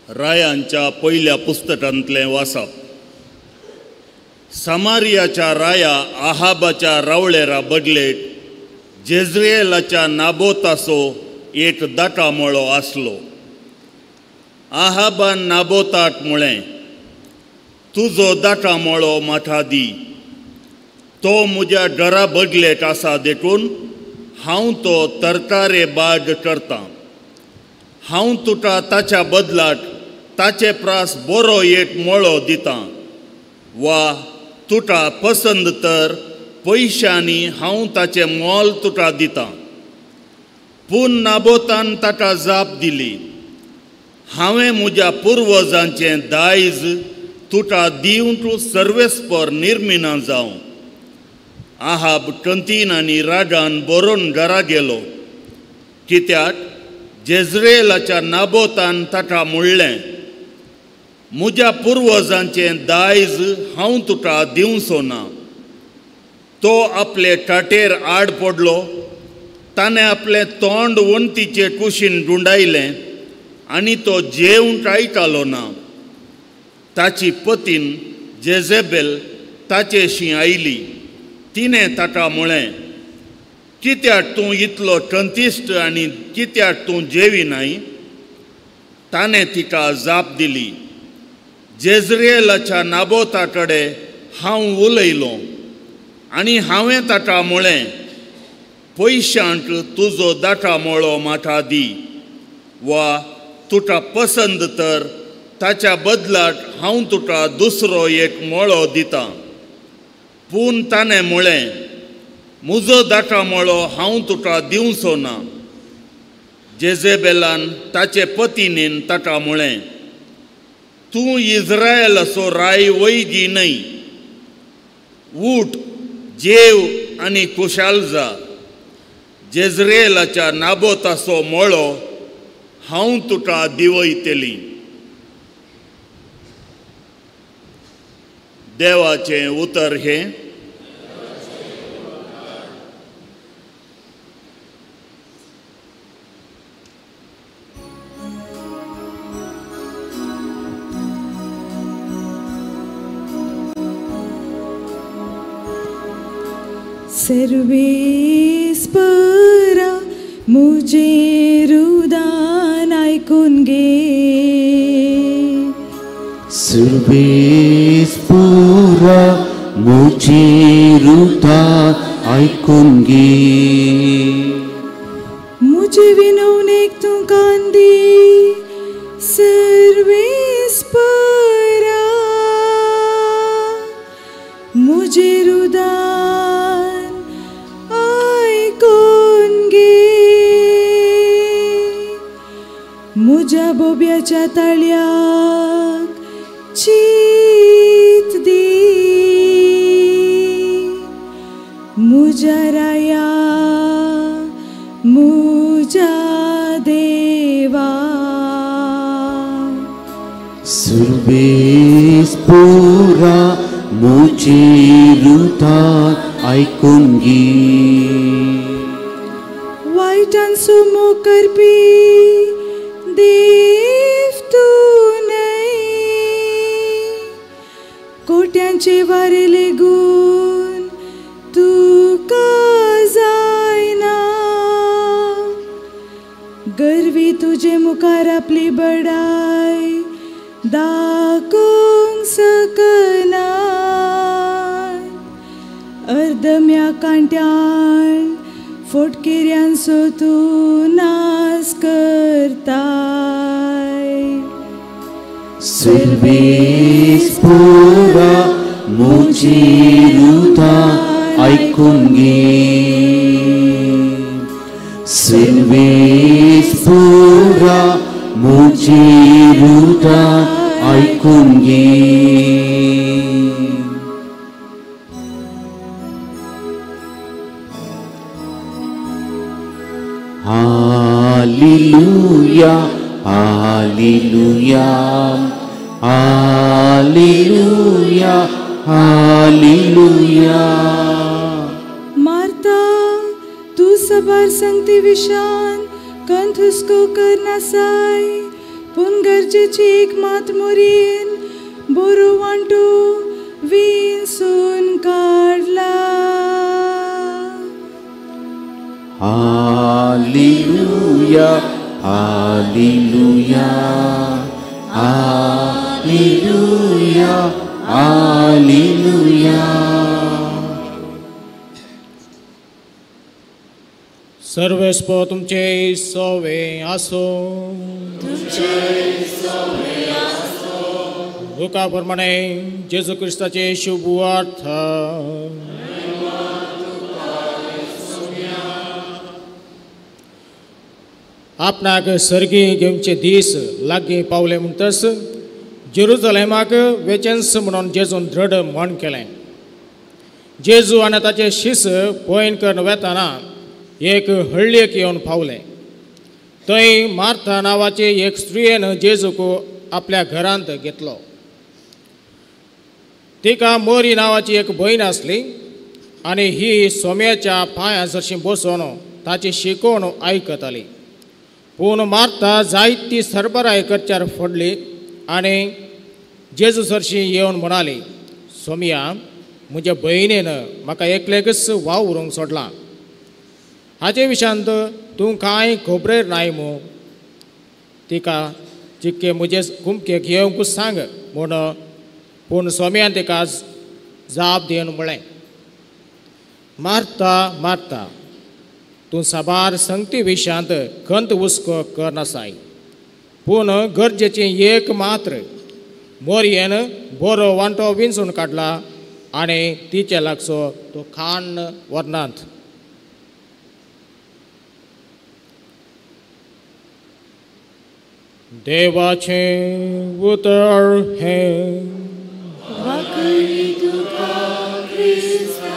रायांच्या पयल्या पुस्तकांतलें वाचप. समारियाच्या राया आहाबाच्या रावळेरा बदलेक जेज्रेलाच्या नाबोताचो एक दाटा मळो आसलो. आहाबान नाबोताक म्हळें, तुजो दाटा मळो म्हाका दी, तो म्हज्या घरा बदलेक आसा देखून हांव तो तरकारे बाग करतां. हांव तुका ताच्या बदलाक ताचे प्रास बरो एक मळो दितां, वा तुका पसंद तर पयशांनी हांव ताचें मोल तुका दितां. पूण नाबोतान ताका जाप दिली, हांवें म्हज्या पुर्वजांचें दायज तुका दिवंक सर्वेस्पर निर्मिना जावं. आहाब कंतीन आनी रागान बरोवन घरा गेलो, कित्याक जेज्रेलाच्या नाबोतान ताका म्हणलें, म्हज्या पुर्वजांचें दायज हांव तुका दिवचो ना. तो आपले काटेर आड पडलो, ताणें आपलें तोंड वण्टीचे कुशीन गुंडायलें आनी तो जेवंक आयकलो ना. ताची पतीन जेजेबेल ताचेशी आयली. तिणें ताका म्हळें, कित्याक तूं इतलो कंतिश्ट आनी कित्याक तूं जेविनाय? ताणें तिका जाप दिली, जेज्रेलाच्या नाबोता कडेन हांव उलयलों आनी हांवें ताका म्हळें, पयशांक तुजो दाटा मळो म्हाका दी, वा तुका पसंद तर ताच्या बदलाक हांव तुका दुसरो एक मळो दितां. पूण ताणें म्हळें, म्हजो दाटा मळो हांव तुका दिवचो ना. जेजेबेलान ताचे पतीनेन ताका म्हळें, तूं इस्रायलाचो राय वैजी न्हय, उठ, जेव आनी खुशाल जा. जेज्रेलाच्या नाबोताचो मळो हांव तुका दिवयतली. देवाचें उतर हें. सर्वेस्परा मुझे रुदान आयकून घे, सर्वेस्परा मुझे रुदान आयकून घे. मुझे विनवणेक तूं कान दी सर्वेस्परा, मुझे रुदान आयकून घे. मुझ्या बोब्याच्या ताळ्याक चीत दी, मुझ्या राया मुझ्या देवा. सर्वेस्परा मुझे रुदान आयकून घे. वायटांचो मोग करपी देव तूं न्हय, कोट्यांचे वारे लेगून तुका जायना. गर्वी तुजे मुखार आपली बडाय दाखोवंक शकना. अर्दम्या कांट्यान फोटकेऱ्यांचो तूं नाश करताय. सर्वेस्परा मुझे रुदान आयकून घे, सर्वेस्परा मुझे रुदान आयकून घे. Hallelujah, hallelujah, hallelujah, hallelujah. Martha, तूं सबार संगती विशान कंत हुस्को करनासाय, पूण गरजेची एक मात मोरयेन बरो वांटो विंचून काडला. Hallelujah, hallelujah, hallelujah, hallelujah. सर्वेस्पो तुमचे सोवे आसो. लुका प्रमाणे जेजू क्रिस्ताचे शुभ वार्थ. आपणाक सर्गी घेवचे दीस लागीं पावले म्हणटच जेरुजलेमाक वेचेन्स म्हणून जेजून दृढ मन केलें. जेजू आनी ताचे शीस पयण करून वेताना एक हळ्ळेक येवन पावले. थंय मार्था नांवाचे एक स्त्रियेन जेजूक आपल्या घरांत घेतलो. तिका मोरी नांवाची एक भयण आसली आनी ही सोम्याच्या पांयां सरशीं बसून ताची शिकोवण आयकताली. पूण मार्था जायती सरबराय करच्यार फोडली आनी जेजू सरशीं येवन म्हणाली, सोम्या, म्हज्या भयणीन म्हाका एकलेकच वावरूंक सोडलां. हाचे विशांत तूं कांय खबरेर नाय मू? तिका चिक्के म्हजे कुमकेक येवंकूच सांग म्हूण. पूण सोम्यान तिका जाप दिवन म्हळें, मार्था मार्था, तूं साबार संगती विशांत खंत हुस्को करनासाय, पूण गरजेचें एक मात्र. मोरयेन बरो वांटो विंचून काडला आनी तिचे लागचो तो खाण व्हरनात. देवाचें उतर हें. वाकडी तुका क्रिस्ता.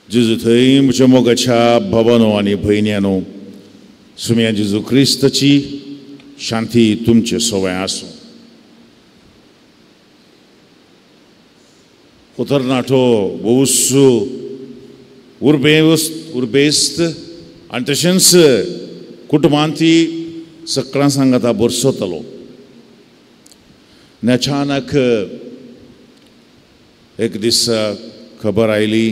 जेजू थंय म्हज्या मोगाच्या भावानो आनी भयण्यांनो, सुम्या जेजू क्रिस्ताची शांती तुमचे सवय आसूं. हो तरणाटो भोवूस उर्बेस्त आनी तशेंच कुटुंबांत ती सगळ्यां सांगाता बरसतलो. आनी अचानक एक दीस खबर आयली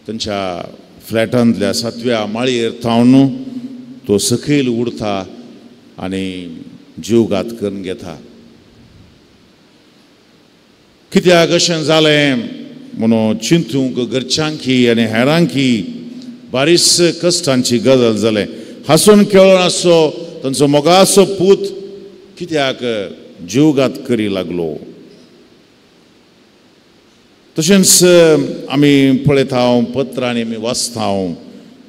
तांच्या फ्लॅटांतल्या सातव्या माळयेर थावन तो सकयल उडता आनी जीवघात करून घेता. कित्याक अशें जालें म्हणून चिंतूंक घरच्यांकी आनी हेरांकी बारीस कश्टांची गजाल जालें. हांसून खेळून आसचो तांचो मोगाचो पूत कित्याक जीवघात करी लागलो. तशेंच आमी पळयता पत्रांनी आमी वाचता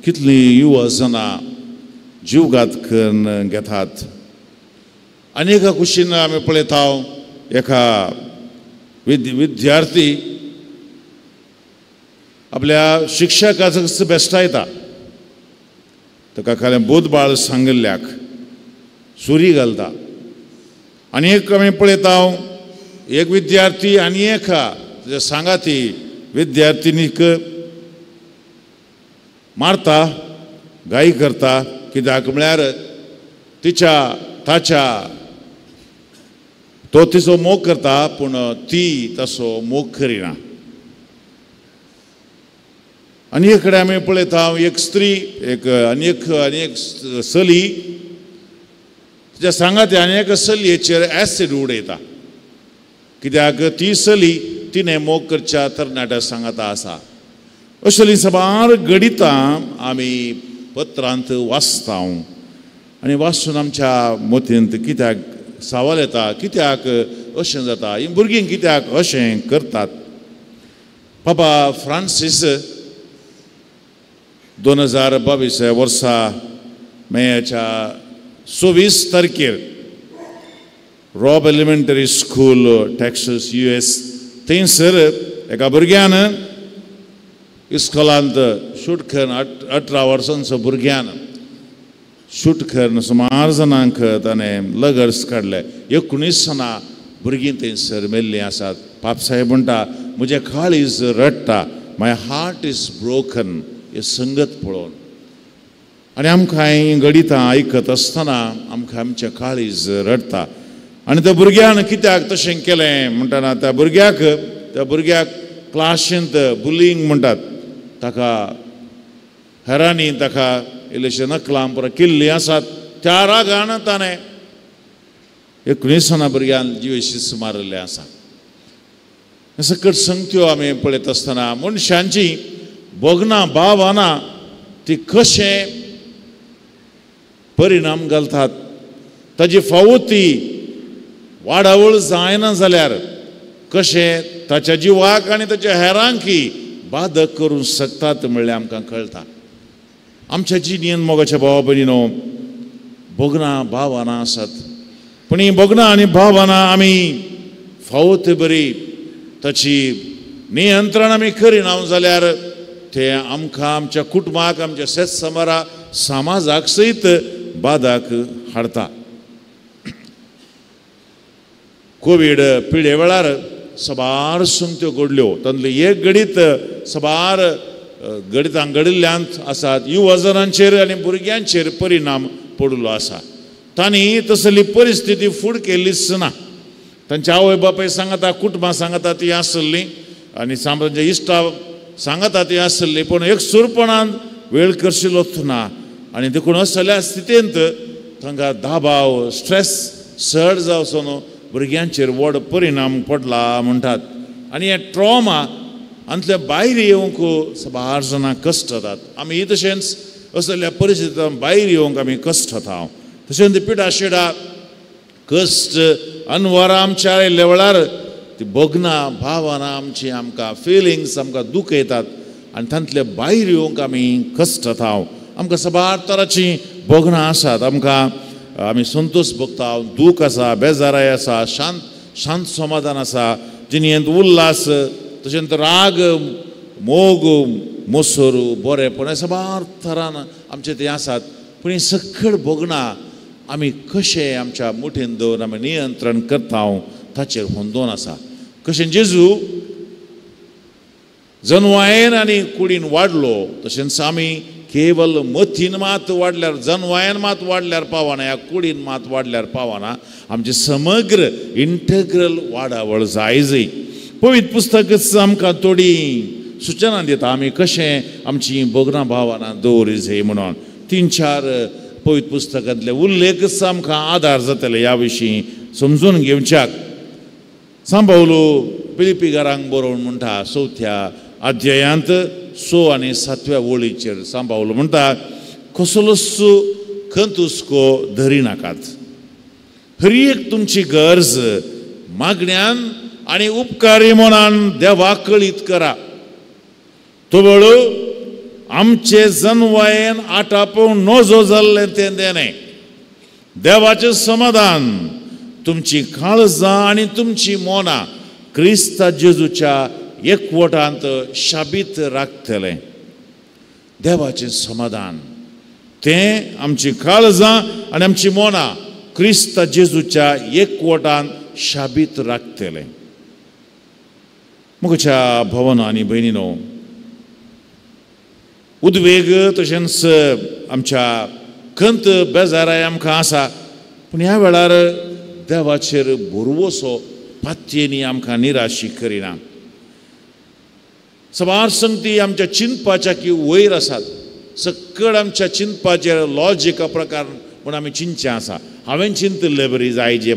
कितलीं युवा जाणां जीवघात करून घेतात. आनी एका कुशीन आमी पळयता एका विद्यार्थी आपल्या शिक्षकाचो बेस्टायता, ताका खालें बोधबाळ सांगिल्ल्याक सुरी घालता. आनी एक आमी पळयता एक विद्यार्थी आनी एका तुज्या सांगाती विद्यार्थिनीक मारता, घाई करता. कित्याक म्हळ्यार तिच्या ताच्या तो तिचो मोग करता पूण ती तसो मोग करिना. आनी एक कडेन आमी पळयता एक स्त्री एक आनी एक आनी एक चली तिच्या सांगाती आनी एका चलयेचेर एसीड उडयता. कित्याक ती चली तिणें मोग करच्या तरणाट्या सांगाता आसा. असलीं साबार घडितां आमी पत्रांत वाचता आनी वाचून आमच्या मतींत कित्याक सवाल येता, कित्याक अशें जाता, हीं भुरगीं कित्याक अशें करतात. बाबा फ्रांसीस 2022 वर्सा मेयाच्या 26 तारखेर Robb elementary school Texas US थंयसर एका भुरग्यान इस्कॉलांत शूट करून 18 वर्सांचो भुरग्यान शूट करून सुमार जाणांक ताणें लगर्स काडले. 19 जाणां भुरगीं थंयसर मेल्लीं आसात. पापसाहेब म्हणटा म्हजें काळीज रडटा, my heart is broken हे संगत पळोवन. आनी आमकां हीं गणितां आयकत आसतना आमकां आमचें काळीज रडटा. आनी त्या भुरग्यान कित्याक तशें केलें म्हणटना त्या भुरग्याक क्लाशींत बुलिंग म्हणटात, ताका हेरांनी ताका इल्लेशे नकलां पुरो केल्लीं आसात. त्या रागान ताणें 19 भुरग्यान जिवेशीच मारिल्लें आसा. सकट संगत्यो आमी पळयत आसतना मनशांची भोगनां भावनां ती कशें परिणाम घालतात, ताजी फावो ती वाडावळ जायना जाल्यार कशें ताच्या जिवाक आनी ताच्या हेरांकी बाधक करूंक शकतात म्हणल्यार आमकां कळटा. आमच्या जिणेन मोगाच्या भावा भयणीनो भोगनां भावनां आसात, पूण हीं भोगनां आनी भावनां आमी फावो ते बरी ताची नियंत्रण आमी करिना जाल्यार ते आमकां आमच्या कुटुंबाक आमच्या शेत समारा समाजाक सयत बादाक हाडटा. कोवीड पिडे वेळार साबार संगत्यो घडल्यो, तातूंतली एक घडीत साबार गणितां घडिल्ल्यान आसात. युवजनांचेर आनी भुरग्यांचेर परिणाम पडिल्लो आसा. तांणी तसली परिस्थिती फूड केल्लीच ना. तांच्या आवय बापाय सांगता, कुटुंबां सांगता ती आसली आनी तांच्या इश्टा सांगता ती आसली, पूण एक सुरपणान वेळ करशिलोच ना. आनी देखून असल्या स्थितींत तांकां दाबाव स्ट्रेस चड जावचो न्हू भुरग्यांचेर व्हड परिणाम पडला म्हणटात. आनी हे ट्रॉमा हातूंतल्या भायर येवंक साबार जाणां कश्ट जातात. आमी तशेंच असल्या परिस्थितींत भायर येवंक आमी कश्ट जाता. तशेंच पिडा शिडा कश्ट अनवरां आमच्या आयिल्ल्या वेळार ती भोगनां भावनां आमची आमकां फिलिंग्स आमकां दुखयतात आनी तातूंतले भायर येवंक आमी कश्ट जाता. आमकां साबार तरांचीं भोगनां आसात. आमकां आमी संतोश भोगता, दूख आसा, बेजाराय आसा, शांत शांत समाधान आसा, जिणेंत उल्हास, तशेंच राग, मोग, मोसर, बरेपण साबार तरान आमचे ते आसात. पूण ही सकळ भोगनां आमी कशें आमच्या मुठीन दवरून आमी नियंत्रण करता ताचेर होंदोन आसा. कशें जेजू जनवायन आनी कुडीन वाडलो तशेंच आमी केवल मतीन मात वाडल्यार, जनवायन मात वाडल्यार पावना, ह्या कुडीन मात वाडल्यार पावना, आमची समग्र इंटेग्रल वाडावळ जाय जय. पवित्र पुस्तकच आमकां थोडी सुचना दिता आमी कशें आमची भोगनां भावनां दवरी जाय म्हणून. 3-4 पवित्र पुस्तकांतले उल्लेखच आमकां आदार जातले ह्या विशीं समजून घेवच्याक. सांबावलो पिलिपीकारांक बरोवन म्हणटा 4थ्या अध्यायांत 6 आनी 7व्या वळीचेर सांबावलो म्हणटा, कसलोच खंतुस्को धरी नाकात, हर एक तुमची गरज मागण्यान आनी उपकारी मनान देवाक कळीत करा. तवळ आमचे जनवायेन आटापोवंक नजो जाल्लें तें देणें देवाचें समाधान तुमची काळजां आनी तुमची मनां क्रिस्ता जेजूच्या एकवटांत शाबीत राखतलें. देवाचें समाधान तें आमची काळजां आनी आमची मनां क्रिस्ता जेजूच्या एकवटांत शाबीत राखतलें. म्हज्या भवना आनी भयणीनो, उद्वेग तशेंच आमच्या खंत बेजाराय आमकां आसा, पूण ह्या वेळार देवाचेर भरवसो पातयेनी आमकां निराशी करिना. साबार संगती आमच्या चिंतपाच्या की वयर आसात. सकळ आमच्या चिंतपाचेर लॉजिका प्रकार म्हूण आमी चिंतचें आसा. हांवें चिंतिल्ले बरी जायजे,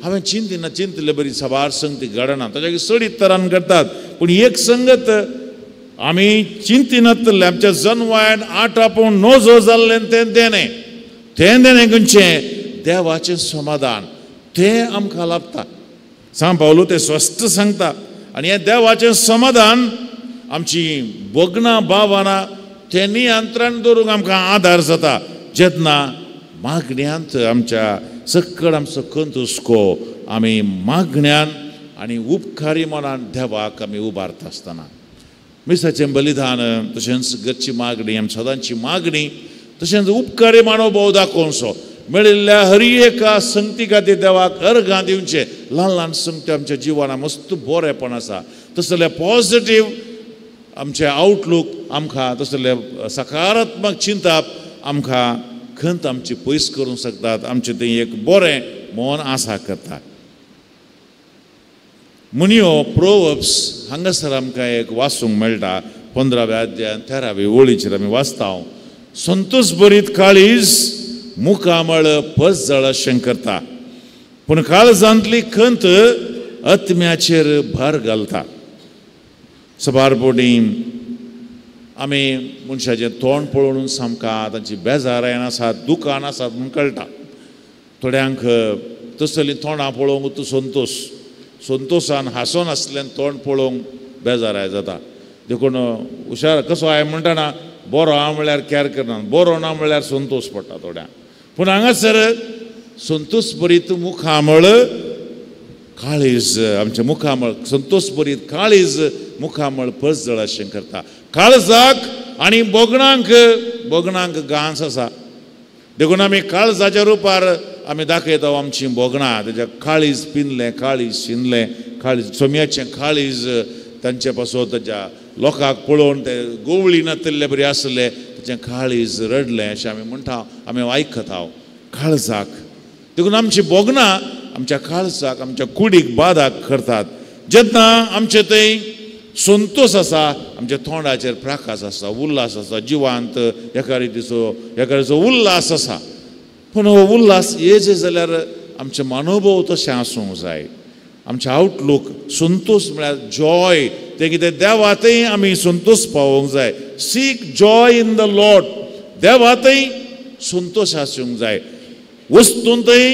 हांवें चिंतिना चिंतिल्ले बरी साबार संगती घडना, ताच्या चडीत तरान घडटात. पूण एक संगत आमी चिंतिनातल्लें आमच्या जनवायन आटापोवन नजो जाल्लें तें देणें, तें देणें खंयचें देवाचें समाधान तें आमकां लाभता. सांग पावलो तें स्पश्ट सांगता. आनी हें देवाचें समाधान आमची भोगनां भावनां तें नियंत्रण दवरूंक आमकां आदार जाता. जेन्ना मागण्यांत आमच्या सकळ आमचो खंतुस्को आमी मागण्यान आनी उपकारी मनान देवाक आमी उबारता आसतना मिसाचें बलिदान तशेंच घरची मागणी आमची सदांची मागणी तशेंच उपकारी मानोभाव दाखोवचो. मेळिल्ल्या हर एका संगती खातीर देवाक अर्घां दिवचें. ल्हान ल्हान संगती आमच्या जिवनां मस्त बरेंपण आसा. तसले पॉझिटीव आमचें आवटलूक आमकां, तसले सकारात्मक चिंताप आमकां खंत आमची पयस करूंक शकतात. आमचें तें एक बरें मन आसा करता. मुनियो प्रोवर्ब्स हांगासर आमकां एक वाचूंक मेळटा. 15व्या अध्यायान 13व्या वळीचेर आमी वाचता, संतोष भरीत काळीज मुखामळ पसजळ अशें करता, पूण काळजांतली खंत आत्म्याचेर भार घालता. सबार बोडी आमी मनशाचें तोंड पळोवन सामकां तांची बेजारायन आसात, दुकान आसात म्हूण कळटा. थोड्यांक तसलीं तोंडां पळोवंक तूं संतोष संतोशान हांसोन आसल्यान तोंड पळोवंक बेजाराय जाता. देखून हुशार कसो आय म्हणटना बरो आहा म्हळ्यार कॅर करना, बरो ना म्हळ्यार संतोष पडटा थोड्यांक. पूण हांगासर संतोष भरीत मुखामळ काळीज, आमचें मुखामळ संतोष भरीत काळीज मुखामळ पसजळ अशें करता. काळजाक आनी बोगणांक, बोगणांक घांस आसा. देखून आमी काळजाच्या रुपार आमी दाखयता आमचीं बोगणां. तेज्या काळीज पिनलें, काळीज शिनलें, काळीज सोम्याचें काळीज तांचे पासत ताच्या लोकांक पळोवन ते गोवळी नातिल्ले बरी आसले, ताचें काळीज रडलें अशें आमी म्हणटा, आमी आयकता काळजाक. देखून आमचीं बोगणां आमच्या काळजाक, आमच्या कुडीक बादाक करतात. जेन्ना आमचे थंय संतोष आसा, आमच्या तोंडाचेर प्रकाश आसा, उल्हास आसा, जिवांत एका रितीचो एका रितीचो उल्हास आसा. पूण हो उल्हास येयचे जाल्यार आमचें मनोभव तशें आसूंक जाय. आमचें आवटलूक संतोष म्हळ्यार जॉय, तें कितें देवातय आमी संतोष पावोवंक जाय. Seek joy in the Lord, देवातय Santosh आसूंक जाय वस्तूंतय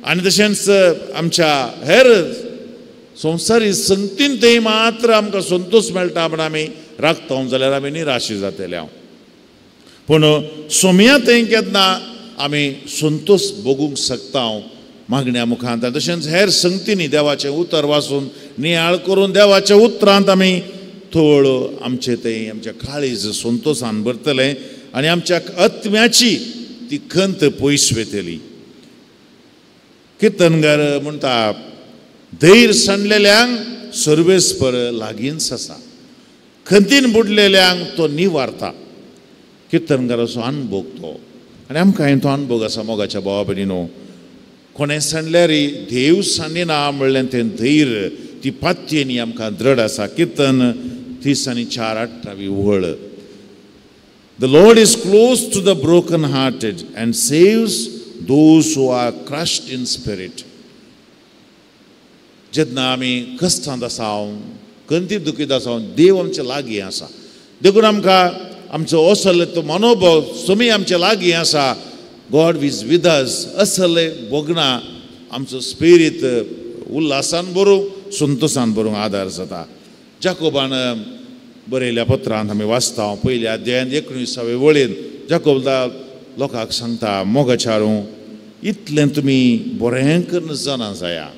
आनी तशेंच आमच्या हेर संवसारी संगतीन थंय मात्र आमकां संतोष मेळटा म्हण आमी राखता जाल्यार आमी निराशी जातले हांव. पूण सोम्या थंय केन्ना आमी संतोष भोगूंक शकता मागण्या मुखांत. तशेंच हेर संगतींनी देवाचें उतर वाचून नियाळ करून देवाच्या उतरांत आमी थोळ आमचे थंय आमच्या काळीज संतोशान भरतलें आनी आमच्या आत्म्याची ती खंत पयस वयतली. किर्तनगर म्हणटा, धैर्य सांडलेल्यांक सर्वेस्पर लागींच आसा, खंतीन बुडलेल्यांक तो निवारता. किर्तनकाराचो अनुभोग तो, आनी आमकां तो अनुभोग आसा मोगाच्या भावा भयणीनो. कोणें सांडल्यार देव सांडिना म्हणलें तें धैर्य, ती पातयेनी आमकां दृढ आसा. किर्तन 30:4-18 वळ. The Lord is close to the broken hearted and saves those who are crushed in spirit. जेन्ना आमी कश्टांत आसा, खंती दुखीत आसा, देव आमचे लागीं आसा. देखून आमकां आमचो असले तो मनोभव सोमी आमचे लागीं आसा. गॉड is with us असले भोगणां आमचो स्पिरीत उल्हासान भरूंक, संतोशान भरूंक आदार जाता. जाकोबान बरयल्या पत्रांत आमी वाचता, पयल्या अध्यायांत 19वे वळीन जाकोब लोकांक सांगता, मोगाचारू इतलें तुमी बरें करून जाणा जाया.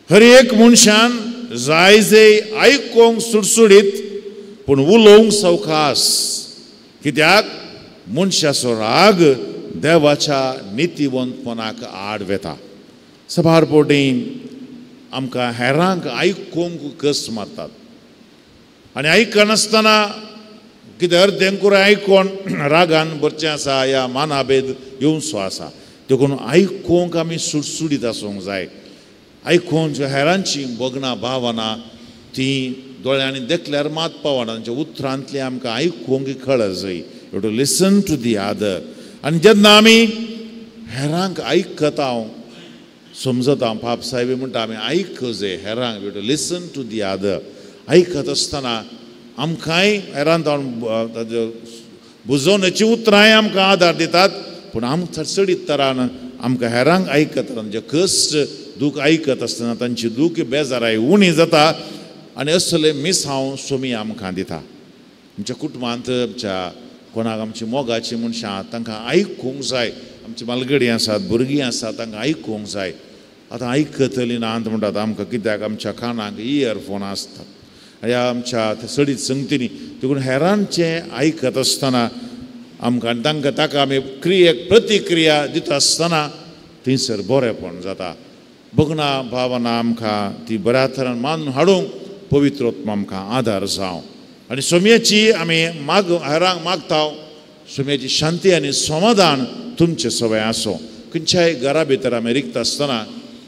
हर एक मनशान जाय जे आयकूंक सुडसुडीत पूण उलोवंक सवकास, कित्याक मनशाचो राग देवाच्या नितीवंतपणाक आड वेता. सबार पोटी आमकां हेरांक आयकूंक कस मारतात आनी आयकनासतना कितें अर्दें कुरें आयकून रागान भरचें आसा या मानाभेद येवचो आसा. देखून आयकूंक आमी सुडसुडीत आसूंक जाय. आयकून हेरांची भोगणां भावना ती दोळ्यांनी देखल्यार मात पावना, तांच्या उतरांतली आमकां आयकूंक कळ जाय. You to listen to the other. आनी जेन्ना आमी हेरांक आयकता समजता, पाप साहेब म्हणटा आमी आयक जाय हेरांक, you to listen to the other. आयकत आसतना आमकांय हेरांत बुजोवण्याची उतरांय आमकां आदार दितात, पूण आमकां चडीत तरान आमकां हेरांक आयकत तांचे कश्ट दूख आयकत आसतना तांची दूख बेजाराय उणी जाता आनी असले मिसांव सोमी आमकां दिता. आमच्या कुटुंबांत आमच्या कोणाक आमची मोगाची मनशां तांकां आयकूंक जाय. आमची मालगडी आसात, भुरगीं आसात, तांकां आयकूंक जाय. आतां आयकतली ना म्हणटात आमकां, कित्याक आमच्या कानाक इयरफोन आसतात ह्या आमच्या चडीत संगतींनी. देखून हेरांचें आयकत आसतना आमकां तांकां ताका आमी क्रियेक प्रतिक्रिया दिता आसतना थंयसर बरेंपण जाता. भगना भावना आमकां ती बऱ्या तरान मानून हाडूंक पवित्र आत्मा आमकां आदार जावं. आनी सोम्याची आमी माग हेरांक मागता, सोम्याची शांती आनी समाधान तुमचे सवय आसूं. खंयच्याय घरा भितर आमी रिक्त आसतना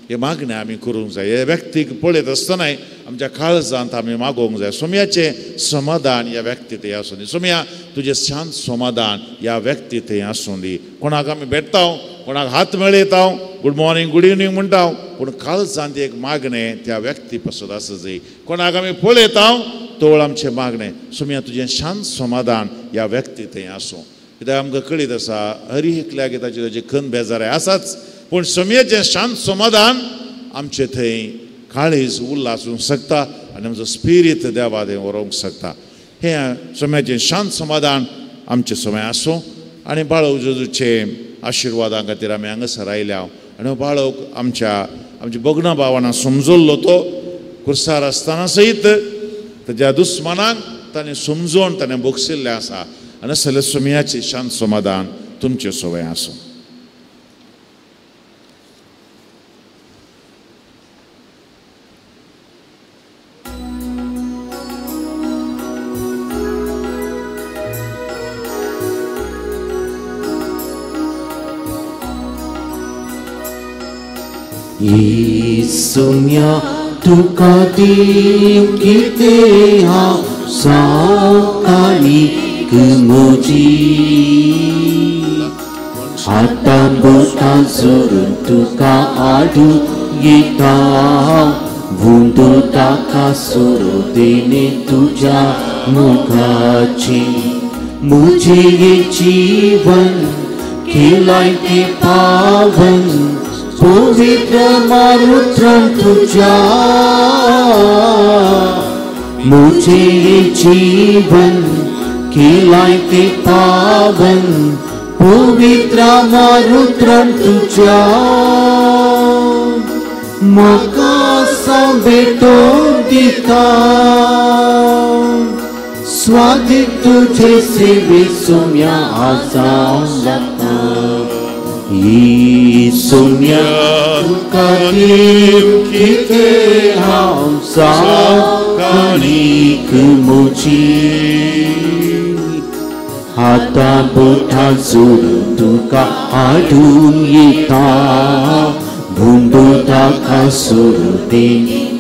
हे मागणें आमी करूंक जाय. हे व्यक्तीक पळयत आसतनाय आमच्या काळजांत आमी मागोवंक जाय, सोम्याचें समाधान ह्या व्यक्ती थंय आसूं दी, सोम्या तुजें शांत समाधान ह्या व्यक्ती थंय आसूं दी. कोणाक आमी भेटता, कोणाक हात मेळयता, गुड मॉर्निंग गुड इवनींग म्हणटा, पूण काळजांत एक मागणें त्या व्यक्ती पासत आसा जाय. कोणाक आमी पळयता तोळ आमचें मागणें, सोम्या तुजें शांत समाधान ह्या व्यक्ती थंय आसूं. कित्याक आमकां कळीत आसा हरी एकल्याक ताचे ताचे खंत बेजाराय आसाच, पूण सोम्याचें शांत समाधान आमचे थंय काळीज उल्हासूंक शकता आनी आमचो स्पिरीत देवा थंय व्हरूंक शकता. हें सोम्याचें शांत समाधान आमचें समय आसूं. आनी बाळक जेजूचे आशिर्वादां खातीर आमी हांगासर आयल्या आनी हो बाळक आमच्या आमच्या भगना भावाना समजल्लो, तो कुर्सार आसतना सयत ताज्या दुस्मानाक ताणें समजून ताणें भोगशिल्लें आसा. आनी सगळें सोम्याचें शांत समाधान तुमचें सवय आसूं. सोम्या तुका दीव कितें हांव सावकारीक म्हजी, हातां बोटां जोडून तुका आडू येता, वुंदो ताका सोरो देणे तुज्या मुखाची. म्हजें जीवन केलाय तें पावन पवित्र मारुत्रम तुझ्या, मुझे जीवन केलाय ते पावन पवित्र मारुत्रम तुझ्या. म्हाका सांबेटो दिता स्वादीक तुझे सेवे सोम्या आसा लागता. सोम्या तुका दीव कितें हांव सावकारीक म्हजी, हातां बोटां जोडून तुका हाडून येता, भुंडो ताका सोडून दे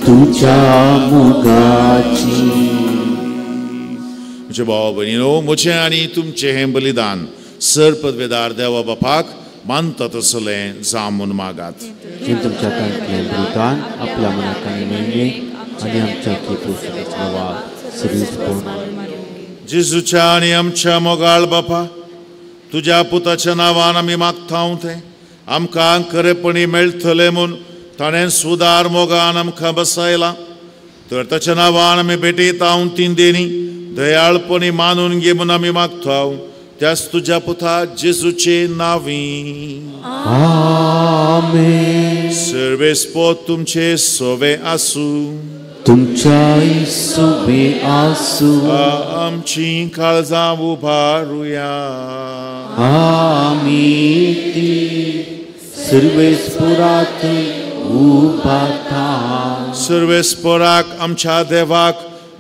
तुज्या मोगाची. म्हजे भाव भयणीनो, म्हजें आनी तुमचें हें बलिदान सर पदवेदार देवा बापाक मानता तसलें जावं म्हूण मागात. तुमच्या तांतलें बलिदान आपल्या मनाक आनी मेळ्ळें आनी आमच्या जेजूच्या आनी आमच्या मोगाळ बापा, तुज्या पुताच्या नांवान आमी मागता तें आमकां खरेपणी मेळटलें म्हूण ताणें सुदार मोगान आमकां बसयलां. तर ताच्या नांवान आमी भेटयता तीन देणी दयाळपणी मानून घे म्हूण आमी मागता त्याच तुज्या पुता जेजूचे नांवी. आमेन. सर्वेस्पोत तुमचे सोवे आसूं, तुमच्याय सोवे आसूं. आमची काळजां उबारुया, आमी ती सर्वेस्पोरात उबारता. सर्वेस्पोराक आमच्या देवाक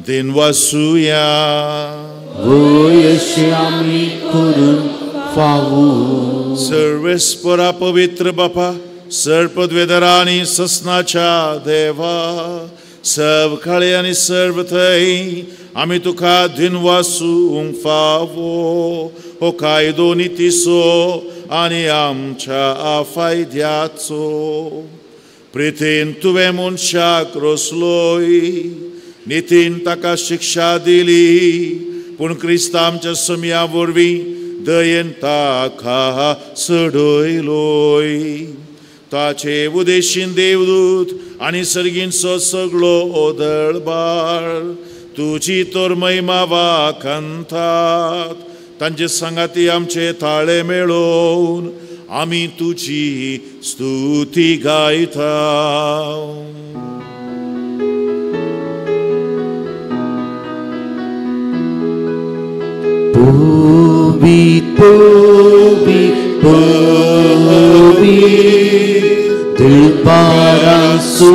दिनवासुया, वयशे आमी करून फावो. सर्वेस्परा पवित्र बापा, सर्पद्वेदरा आनी ससनाच्या देवा, सर्व काळे आनी सर्व थंय आमी तुका दिनवासूंक फावो. हो कायदो नितीचो आनी आमच्या फायद्याचो. प्रितीन तुवें मनशाक रोसलोय, नितीन ताका शिक्षा दिली, पूण क्रिस्त आमच्या समया वरवीं दयेन ताका चडयलोय. ताचे उदेशीन देवदूत आनी सर्गींचो सगळो ओदळबार तुजी तर महिमा वाखाणतात. तांचे सांगाती आमचे ताळे मेळोवन आमी तुजी स्तुती गायता. पवित पवित पवित दिलपारासो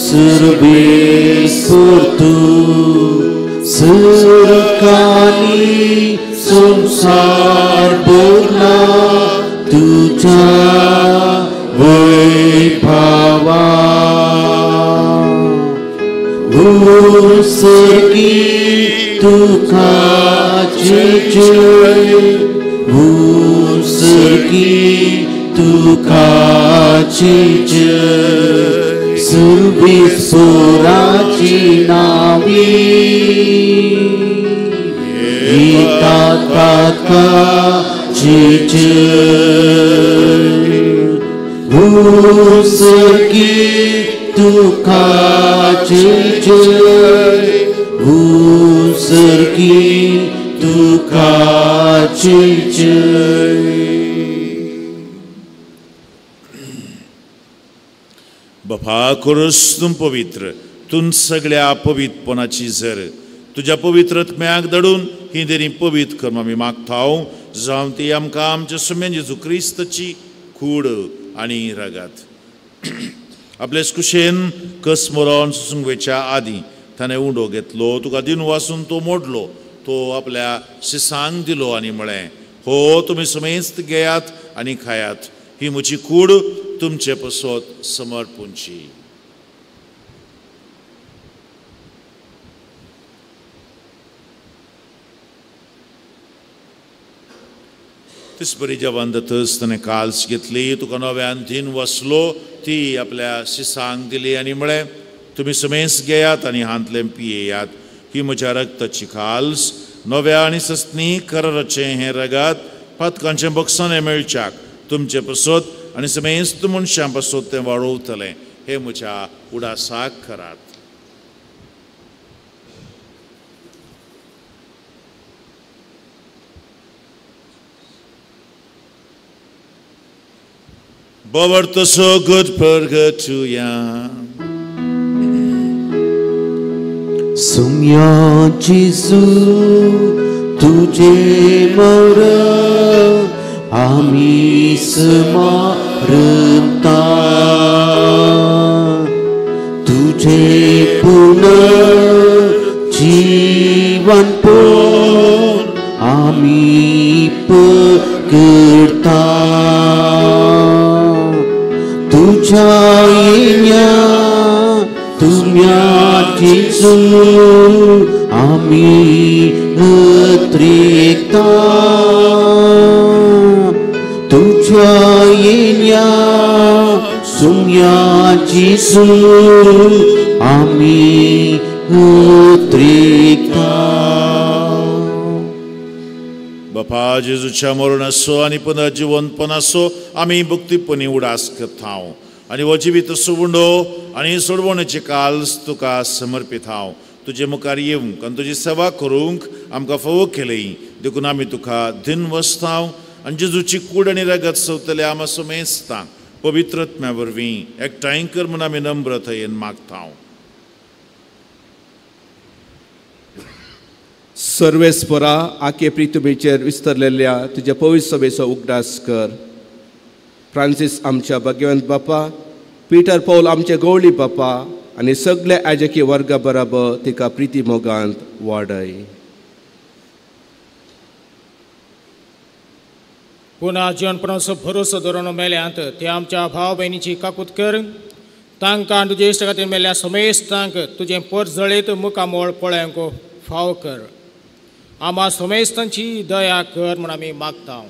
सर्वेस्पर तूं सरकानी संसार भरला तुझ्या वैभवा उत्सर्गी तुका जय जय उत्सर्गी तुका जय जय सर्वेस्पराची नावी येता ताका जय जय उत्सर्गी तुका जय जय उत्सर्गी तुका जय जय. बापा करूस तूं पवित्र तूं सगळ्या पवित्रपणाची जर तुज्या पवित्र आत्म्याक धाडून ही देणी पवित्र कर आमी मागता जावं ती आमकां आमच्या सुम्यान जेजू क्रिस्ताची कूड आनी रगात. आपले कुशेन कस मरोन सुसूंक वयच्या आदीं ताणें उंडो घेतलो, तुका दिन वासून तो मोडलो, तो आपल्या शिसांक दिलो आनी म्हळें, हो तुमी समेस्त घेयात आनी खायात, ही म्हजी कूड तुमचे पसत समर्पूंची. तेच बरी जेवण जातच ताणें काल्स घेतली, तुका नव्यान दिन वसलो, ती आपल्या शिसांक दिली आनी म्हळें, तुमी समेस्त घेयात आनी हांतलें पियेयात, ही म्हज्या रक्ताची काल्स नव्या आनी सस्नी कराराचें हें रगात पातकांचें बक्षाणें मेळच्याक तुमचे पसत आनी समेस्त मनशां पसत तें वाडोवतलें, हें म्हज्या उडासाक करात. Bovarto so good purgatoria. Sumya Jesu tujhe mara ami smarta tujhe punar jivan pon ami पकड़ता तुझ्या येण्या तुम्या जेजू आमी अत्रेकता तुझ्या येण्या सुम्या जेजू आमी अत्रेकता. बापा जेजूच्या मरणाचो आनी पुनर्जिवनपणाचो आमी भक्तीपणी उडास करता आनी हो जिवीत सुवंडो आनी सोडवणेची काल्स तुका समर्पीत हांव. तुजे मुखार येवंक आनी तुजी सेवा करूंक आमकां फावो केली देखून आमी तुका दिन वसता आनी जेजूची कूड आनी रगत सोदतले आमा समेस्तांक पवित्र आत्म्या वरवीं एकठांय कर म्हूण आमी नम्रतायेन मागता. सर्वेस्परा आखे प्रितुमेचेर विस्तरलेल्या तुज्या पवित्र सभेचो उगडास कर. फ्रांसीस आमच्या भाग्यवंत बापा, पीटर पौल आमचे गवळी बापा आनी सगल्या आजकी वर्गा बराबर तिका प्रिती मोगांत वाडय. पुन्हा जिवनपणाचो भरोसो धरून मेल्यांत ते आमच्या भाव भयणीची काकूत कर. तांकां तुजे इश्ट खातीर मेल्ल्या समेस्तांक तुजें परजळीत मुखामोळ पळोवंक फाव कर. आमा समेस्तांची दया कर म्हूण आमी मागता.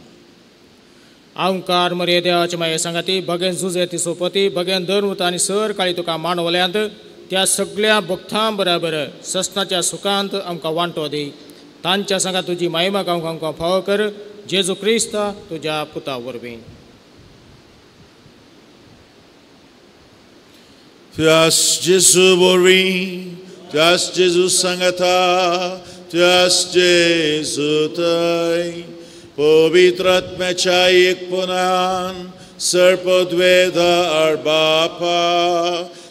आंकार मरे देवाचे माये सांगाती बगेन जुजे ती सोपती बगेन धर्मूत आनी सर काळी तुका मांडवल्यांत त्या सगळ्या भक्तां बराबर सस्नाच्या सुखांत आमकां वांटो दी. तांच्या सांगा तुजी मायमा गावंक आमकां फावो कर. जेजू क्रिस्त तुज्या पुता वरवीं. तुज्यास जेजू वरवीं, तुज्यास जेजू सांगाता, तुज्यास जेजू थंय पवित्र आत्म्याच्या एकपणान सर्पद्वेदा बापा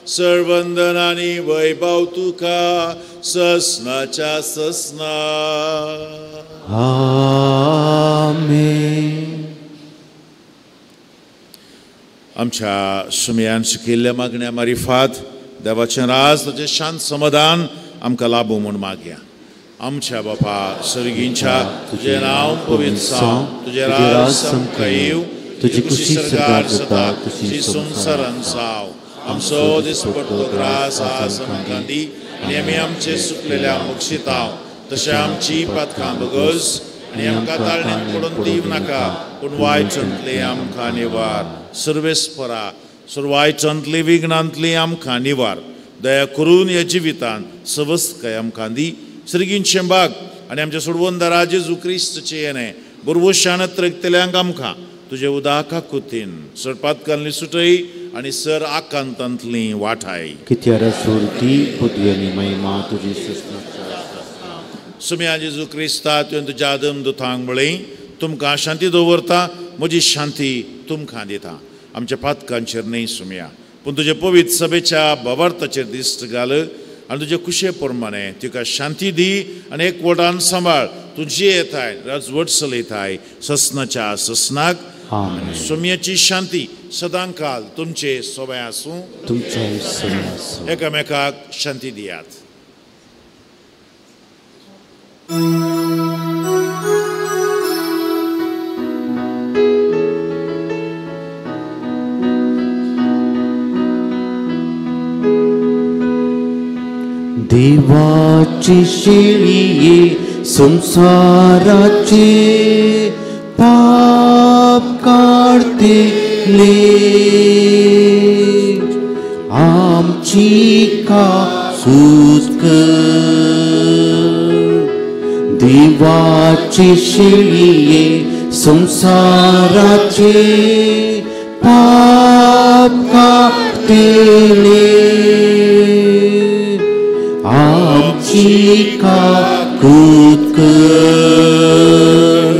सर्वंदन आनी वैभव तुका ससनाच्या ससना. आमेन. आमच्या सुमयान शिकयल्ल्या मागण्या मारिफात देवाचें राज ताचें शांत समाधान आमकां लाभू म्हूण मागया. आमच्या बापा सर्गींच्या तुजें नांव पवित्र जावं, तुजें राज आमकां येवं, तुजी खुशी सरकार जाता तुजी संवसारान जावं. आमचो दिसपट्टो ग्रास आज आमकां दी आनी आमी आमचे सुकलेल्या बक्षितांव तशें आमची पातकां बगस आनी आमकां ताळणेंत पडून दिवं नाका, पूण वायटांतली आमकां निवार. सर्वेस्परा सर्वायटांतली विघ्नांतली आमकां निवार. दया करून ह्या जिवितान सवस्तकाय आमकां दी. सर्गींचें बाग आनी आमच्या सोडवंदारा जेजू क्रिस्तचें येणें बरवशान त्रकतल्यांक आमकां तुजे उदाका कुतीन सरपातकांतली सुटय आनी सर आकांतांतली वाठाय. कित्यार सुरती पदवी आनी महिमा तुजी सुम्या जेजू क्रिस्ता तुवें तुज्या आदम दुतांक म्हळें, तुमकां शांती दवरता, म्हजी शांती तुमकां दिता. आमच्या पातकांचेर न्हय सुम्या, पूण तुजे पवित्र सभेच्या भावार्थाचेर दिश्ट घाल आनी तुजे कुशे प्रमाणे तुका शांती दी आनी एकवटान सांबाळ. तुजी येताय राजवट चलयताय ससनाच्या ससनाक. सुम्याची शांती सदांकाल तुमचे सोबे आसूं, तुमचे एकामेकाक शांती दियात. देवाची शेळी संसाराचे पाप काडतले, आमची कासूत कर. देवाची शेळी संसाराचे पाप काडतले, आमची काकूत कर.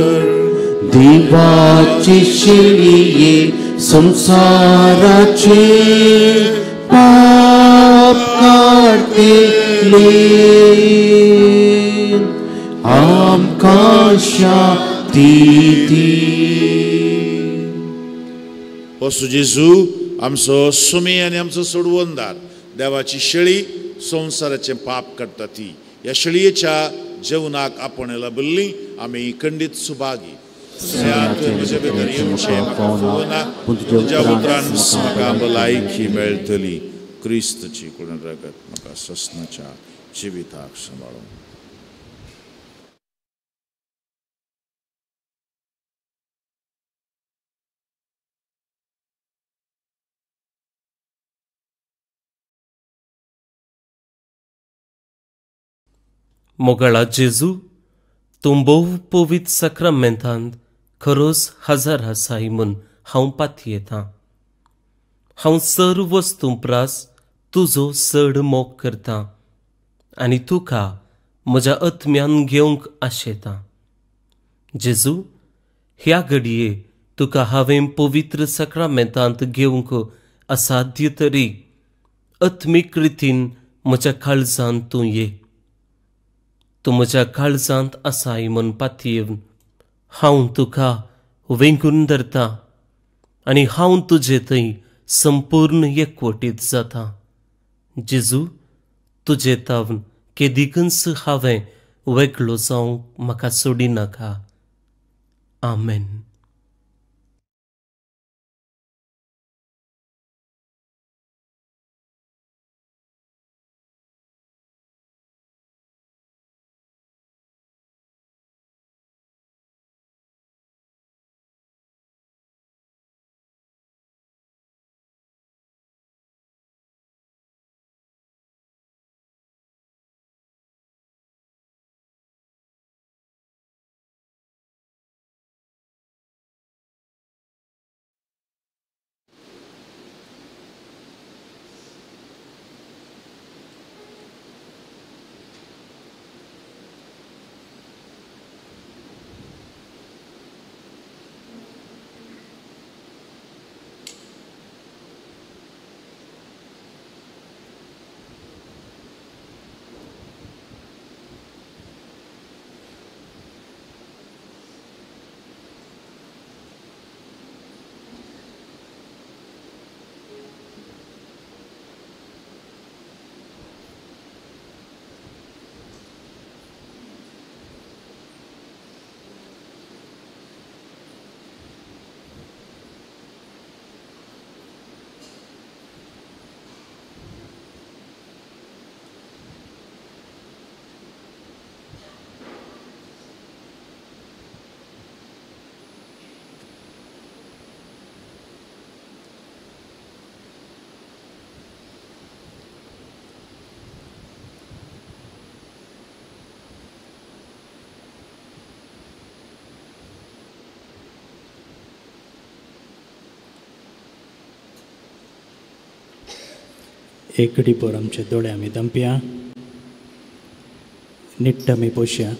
देवाची शेळी संसाराचे पाप काडतले, आमकां शांती दी. वसू जेजू आमचो सुमी आनी आमचो सोडवणदार, देवाची शेळी संवसाराचें पाप काडटा ती ह्या शेळयेच्या जेवणाक आपण लाबिल्ली आमी खंडीत सुभागी. म्हजे भितर येवचें म्हाका फुगना, तुज्या उतरान म्हाका भलायकी मेळटली. क्रिस्तची कुण रगत म्हाका ससनाच्या जिविताक सांबाळूं. मोगळा जेजू, तूं भोव पवित्र साक्रामेंतांत खरोच हजार आसाय म्हूण हांव पातयेतां. हांव सर्व वस्तूं प्रास तुजो चड मोग करतां आनी तुका म्हज्या आत्म्यान घेवंक आशेतां. जेजू, ह्या घडये तुका हांवें पवित्र साक्रामेंतांत घेवंक असाध्य तरी आत्मीक रितीन म्हज्या काळजांत तूं ये. तूं म्हज्या काळजांत आसाय म्हूण पातयेवन हांव तुका वेंगून धरता आनी हांव तुजे थंय संपूर्ण एकवटीत जाता. जेजू, तुजे तावन केदिकूच हांवें वेगळो जावंक म्हाका सोडिनाका. आमेन. एक घडीभर आमचे दोळे आमी दंपया, निट्ट आमी पोशया.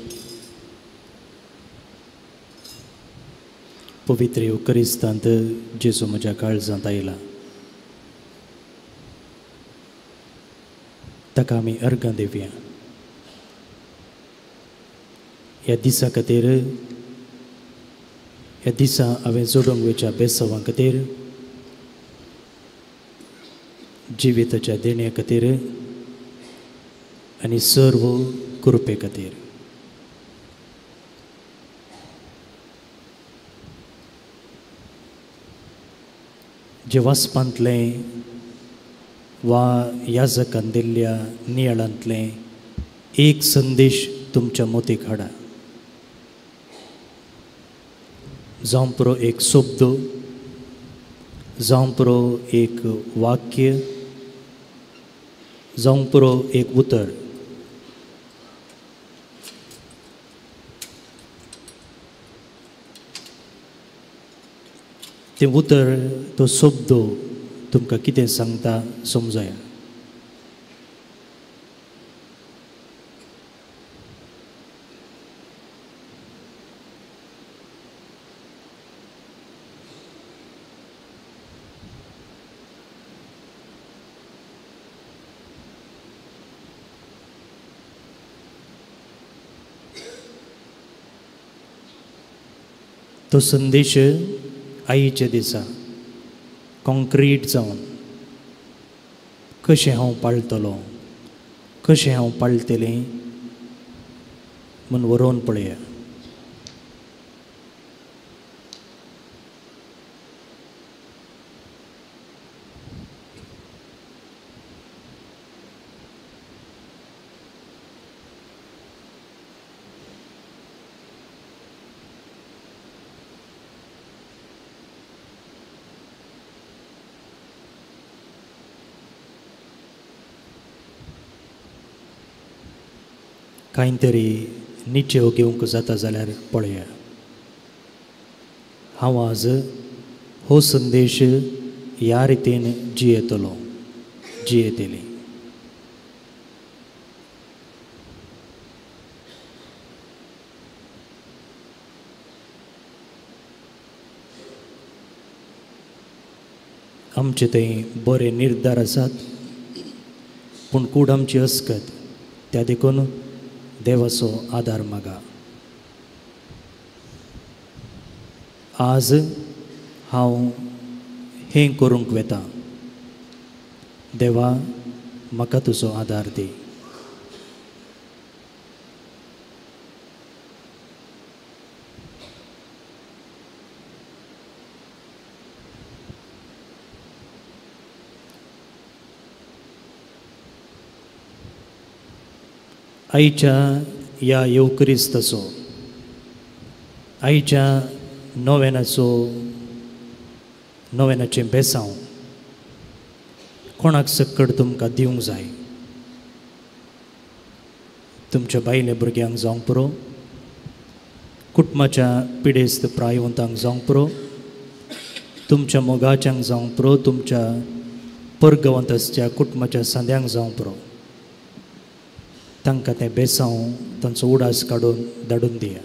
पवित्र युक्रिस्तांत जेजू म्हज्या काळजांत आयला, ताका आमी अर्गां दिवया. ह्या दिसा खातीर, ह्या दिसा हांवें जोडूंक वयच्या बेसांवां खातीर, जिविताच्या देण्या खातीर आनी सर्व कृपे खातीर. जे वाचपांतलें वा याजकान दिल्ल्या नियाळांतलें एक संदेश तुमच्या मोतीक हाडा. जावं पुरो एक शब्द, जावं पुरो एक वाक्य, जावं पुरो एक उतर. तें उतर, तो शब्द तुमकां कितें सांगता समजया. तो संदेश आईच्या दिसा कॉन्क्रीट जावन कशें हांव पाळटलो, कशें हांव पाळटलें म्हूण वरोवन पळया. कांय तरी निचेव घेवंक जाता जाल्यार पळया. हांव आज हो संदेश ह्या रितीन जियेतलो, जियेतली. आमचे थंय बरे निर्धार आसात, पूण कूड आमची अस्कत, त्या देखून देवाचो आदार मागा. आज हांव हें करूंक वेता, देवा म्हाका तुजो आदार दी. आयच्या ह्या येवक्रिस्ताचो, आयच्या नोवेनाचो, नोवेनाचें बेसांव कोणाक सक्कड तुमकां दिवंक जाय. तुमच्या बायले भुरग्यांक जावंक पुरो, कुटुंबाच्या पिडेस्त प्रायवंतांक जावंक पुरो, तुमच्या मोगाच्यांक जावंक पुरो, तुमच्या परगवंत आसच्या कुटुंबाच्या सांद्यांक जावंक पुरो. तांकां तें बेसांव, तांचो उडास काडून धाडून दिया.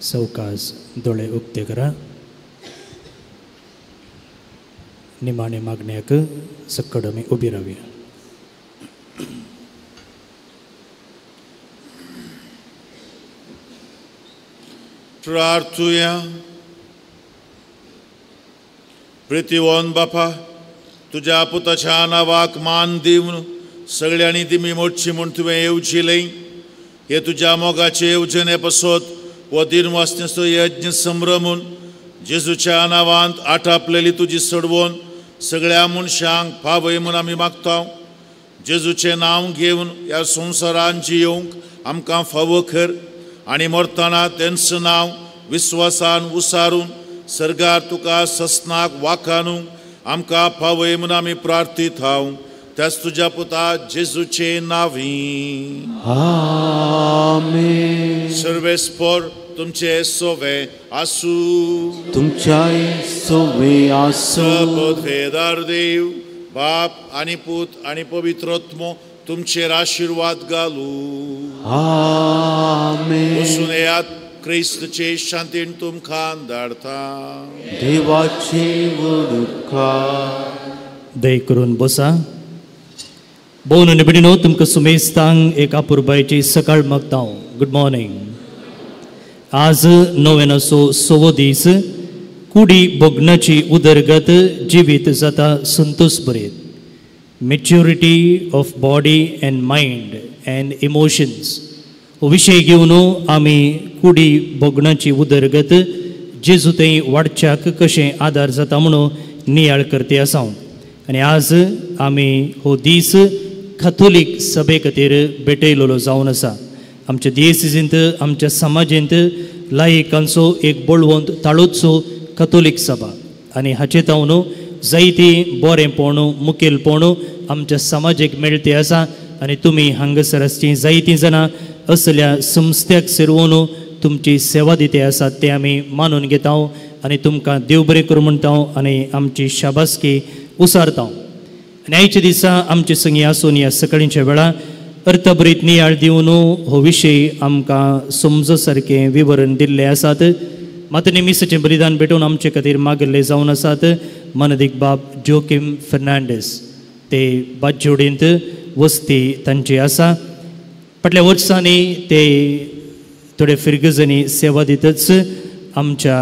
सवकास दोळे उक्ते करा. निमाणे मागण्याक सक्कड आमी उबी रावया. प्रार्थुया. प्रितीवन बापा, तुज्या पुताच्या नांवाक मान दिवन सगळ्यांनी दिमी मोडची म्हूण तुवें येवजिलें. हे तुज्या मोगाचे येवजणे पासत हो दिनवासनेचो यज्ञ संभ्रमून जेजूच्या नांवांत आटापलेली तुजी सडवून सगळ्या मनशांक पावय म्हूण आमी मागता. जेजूचें नांव घेवन ह्या संवसारान जियोवंक आमकां फावो कर आनी मरतना तेंच नांव विस्वासान उसारून सरकार तुका ससनाक वाखानू आमकां पावय म्हूण आमी प्रार्थीत हांव त्याच तुज्या पुता जेजूचे नांवी. आमेन. सर्वेस्पर तुमचे सोवे आसूं. तुमच्याय सोवे आसूं. सबथेदार देव बाप आनी पूत आनी पवित्र आत्मो तुमचेर आशिर्वाद घालूं. आमेन. वचून येयात, क्रिस्तचे शांतीन तुमकां धाडता. देवाचे उपकार. दय करून बसा. भोवन आनी भयणीनो, तुमकां सुमेस्तांक एक अपुरबायची सकाळ मागता हांव. Good morning. आज नोवेनाचो सवो दीस. कुडी भोगणाची उदरगत जिवीत जाता Santosh बरेत. Maturity of body and mind and emotions हो विशय घेवन आमी कुडी भोगणाची उदरगत जेजू थंय वाडच्याक कशें आदार जाता म्हणून नियाळ करते आसा. आनी आज आमी हो दीस कथोलीक सभे खातीर भेटयलेलो जावन आसा. आमच्या दियेसिजींत आमच्या समाजेंत लायकांचो एक बळवंत ताळोचो कथोलीक सभा आनी हाचे तावन जायती बरेंपण मुखेलपण आमच्या समाजेक मेळते आसा. आनी तुमी हांगासर आसचीं जायतीं जाणां असल्या संस्थ्याक सेरोवन तुमची सेवा दिते आसात ते आमी मानून घेता आनी तुमकां देव बरें करूं म्हणटा आनी आमची शाबासकी उसारता. आनी आयच्या दिसा आमचे संगी आसून ह्या सकाळींच्या वेळार अर्थभरीत नियाळ दिवन हो विशय आमकां समज सारकें विवरण दिल्लें आसात. मात मिसाचें बलिदान भेटोवन आमचे खातीर मागिल्ले जावन आसात मनदीक बाब जोकीम फर्नांडीस. ते बाजोडींत वस्ती तांची आसा. फाटल्या वर्सांनी ते थोडे फिरगजांनी सेवा दितच आमच्या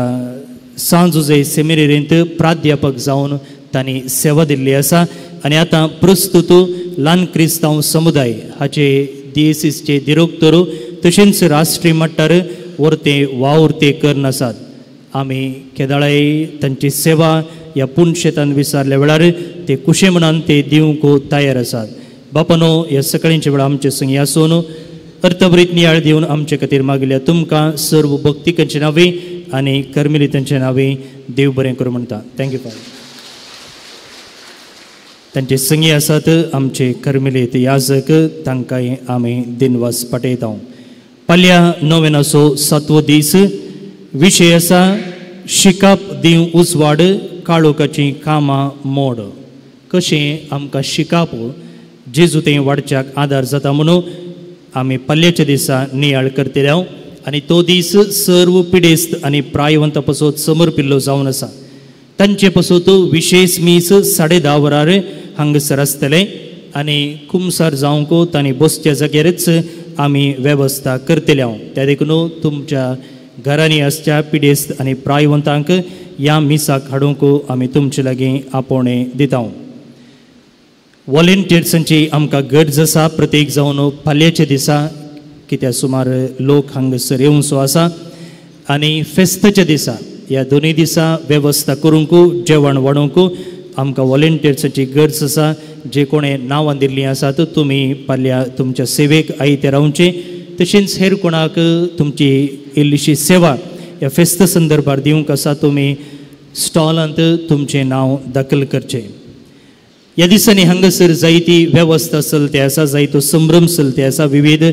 सांजुजे सेमिनेरींत प्राध्यापक जावन तांणी सेवा दिल्ली आसा. आनी आतां प्रस्तुत ल्हान क्रिस्तांव समुदाय हाचे दियेसीसचे दिरोक्तर तशेंच राष्ट्रीय मट्टार वरते वावर ते करून आसात. आमी केदाळाय तांची सेवा ह्या पुणशेतान विचारल्या वेळार ते कुशे मनान ते दिवंक तयार आसात. बापानो, ह्या सकाळींच्या वेळार आमचे संगी आसून अर्थभरीत नियाळ दिवन आमचे खातीर मागिल्ल्या तुमकां सर्व भक्तिकांचे नांवे आनी कर्मिलितांचे नांवे देव बरें करूं म्हणटा. Thank you father. तांचे संगी आसात आमचे कर्मिलीत याजक, तांकांय आमी दिनवास पाठयता. पाल्या नोवेनाचो सातवो दीस. विशय आसा शिकाप दिव उजवाड काळोखाचीं कामां मोड. कशें आमकां शिकाप जेजू थंय वाडच्याक आदार जाता म्हणून आमी पाल्याच्या दिसा नियाळ करतले. आनी तो दीस सर्व पिडेस्त आनी प्रायवंता पासत समर्पिल्लो जावन आसा. तांचे पासत विशेश मीस 10:30 वरार हांगासर आसतलें आनी कुमसार जावंक तांणी बसच्या जाग्यारच आमी वेवस्था करतले. त्या देखून तुमच्या घरांनी आसच्या पिडेस्त आनी प्रायवंतांक ह्या मिसाक हाडूंक आमी तुमचे लागीं आपोवणें दिता. वॉलेंटियर्सांची आमकां गरज आसा. प्रत्येक जावन फाल्यांच्या दिसा कित्याक सुमार लोक हांगासर येवचो आसा आनी फेस्ताच्या दिसा ह्या दोनूय दिसा वेवस्था करूंक जेवण वाडोवंक आमकां वॉलेंटियर्सांची गरज आसा. जे कोणें नांवां दिल्लीं आसात तुमी फाल्यां तुमच्या सेवेक आयते रावचें. तशेंच हेर कोणाक तुमची इल्लीशी सेवा ह्या फेस्ता संदर्भार दिवंक आसा तुमी स्टॉलांत तुमचें नांव दाखल करचें. ह्या दिसांनी हांगासर जायती वेवस्था चलते आसा, जायतो संभ्रम चलते आसा, विविध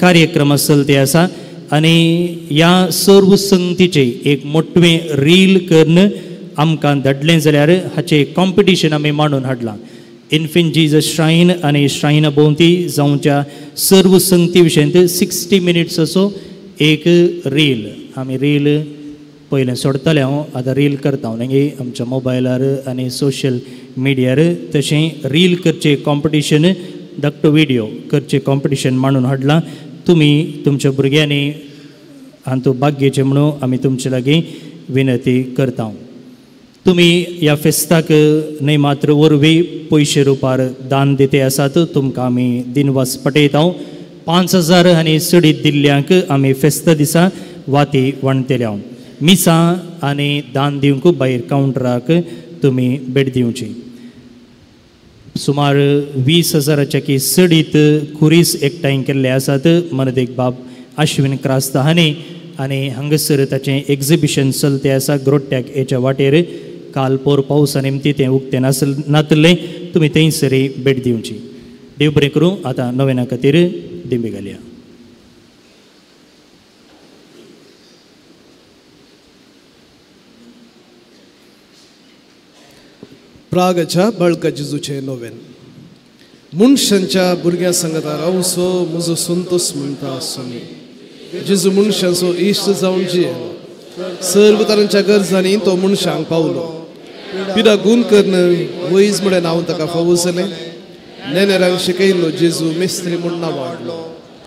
कार्यक्रम चलते आसा आनी ह्या सर्व संगतीचें एक मोटवें रील करून आमकां धाडलें जाल्यार हाचें कॉम्पिटिशन आमी मांडून हाडलां. इन्फिंट जीजस श्रायन आनी श्रायना भोंवती जावच्या सर्व संगती विशयांत 60 मिनिट्साचो एक रील आमी रील पयलें सोडतालें हांव, आतां रील करता हांव मागीर आमच्या मोबायलार आनी सोशल मिडियार. तशें रील करचें कॉम्पिटिशन धाकटो विडियो करचें कॉम्पिटिशन मांडून हाडलां. तुमी तुमच्या भुरग्यांनी हातूंत भाग घेवचें म्हणून आमी तुमचे लागीं विनंती करता. तुमी ह्या फेस्ताक न्हय मात्र वरवीं पयशे रुपार दान दिते आसात तुमकां आमी दिनवास पटयता. 5000 आनी चडीत दिल्ल्यांक आमी फेस्ता दिसा वाती वांटतले. मिसां आनी दान दिवंक भायर कावंटराक तुमी भेट दिवची. सुमार 20,000 की चडीत खुरीस एकठांय केल्ले आसात. मनदेक बाब आश्विन क्रास्ता हांणी आनी हांगासर ताचें एक्झिबिशन चलते आसा ग्रोट्याक हेच्या वाटेर. काल पोर पावसा निमती तें उक्तें नातलें, तुमी थंयसर भेट दिवची. देव बरें करूं. आतां नोवेना खातीर दिंबी घालया. प्रागच्या बाळका जेजूचें नोवेन. मनशांच्या भुरग्यां सांगता रावसो म्हजो संतोस म्हणटा स्वामी. जेजू मनशांचो इश्ट जावन जियेलो, सर्व तरांच्या गरजांनी तो मनशांक पावलो. पिडा गूण करून वैज म्हळें नांव ताका फावो जालें. नेनेरांक शिकयलो जेजू मिस्त्री म्हूण नांव वाडलो.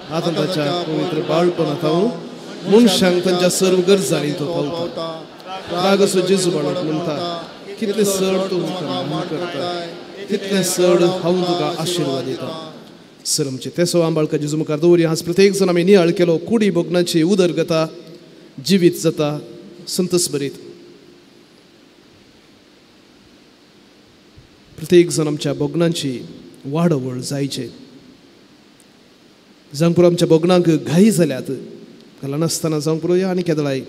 आतां ताच्या पवित्र बाळपणांत हांव मनशांक तांच्या सर्व गरजांनी तो पावता. प्रागसो जेजू बाळक म्हणटा, कितलें चड तूं म्हाका मान करता तितलें चड हांव तुका आशिर्वाद दिता. सर आमचे तेसो आंबाळका जेजू मुखार दवरी. आज प्रत्येक जण आमी नियाळ केलो कुडी भोगणाची उदरगता जिवीत जाता संतोस भरीत. प्रत्येक जण आमच्या भोगणांची वाडवळ जायचे. जावंक पुरो आमच्या भोगणांक घाई जाल्यात घाला नासतना जावंक पुरो आनी केदळाय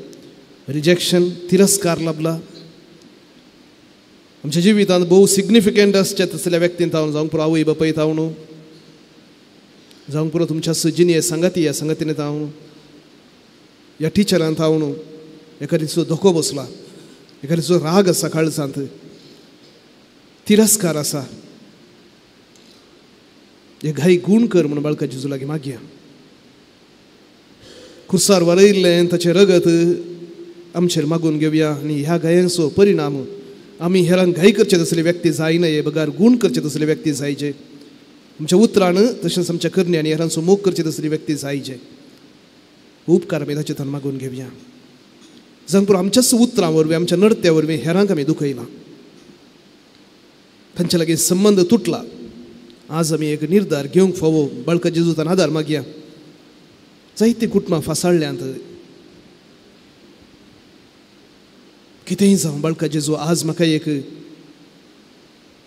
रिजेक्शन तिरस्कार लाबला. आमच्या जिवितांत भोव सिग्निफिकंट आसच्या तसल्या व्यक्तीन थावन जावंक पुरो आवय बापाय थावन जावंक पुरो तुमच्या जिनी सांगाती ह्या सांगातीन थावन ह्या टिचरान थावन एखादीचो धोको बसला, एखादीचो राग आसा काळजांत, तिरस्कार आसा. हे घाई गूण कर म्हणून बाळका जेजू लागीं मागया. कुर्सार वरयिल्लें ताचें रगत आमचेर मागून घेवया आनी ह्या घायांचो परिणाम आमी हेरांक घाई करचे तसले व्यक्ती जायना, हे बगार गूण करचे तसले व्यक्ती जायचे. आमच्या उतरान तशेंच आमच्या करणी आनी हेरांचो मोग करचे तसली व्यक्ती जायचे. उपकार आमी ताचे थंय मागून घेवया. जावंक पुरो आमच्याच उतरां वरवीं आमच्या नडत्या वरवीं हेरांक आमी दुखयला, तांच्या लागीं संबंद तुटला. आज आमी एक निर्धार घेवंक फावो. बाळका जेजूतान आदार मागया. जायतीं कुटुंबां फासाळ्यांत. कितेंय जावं बाळका जेजू आज म्हाका एक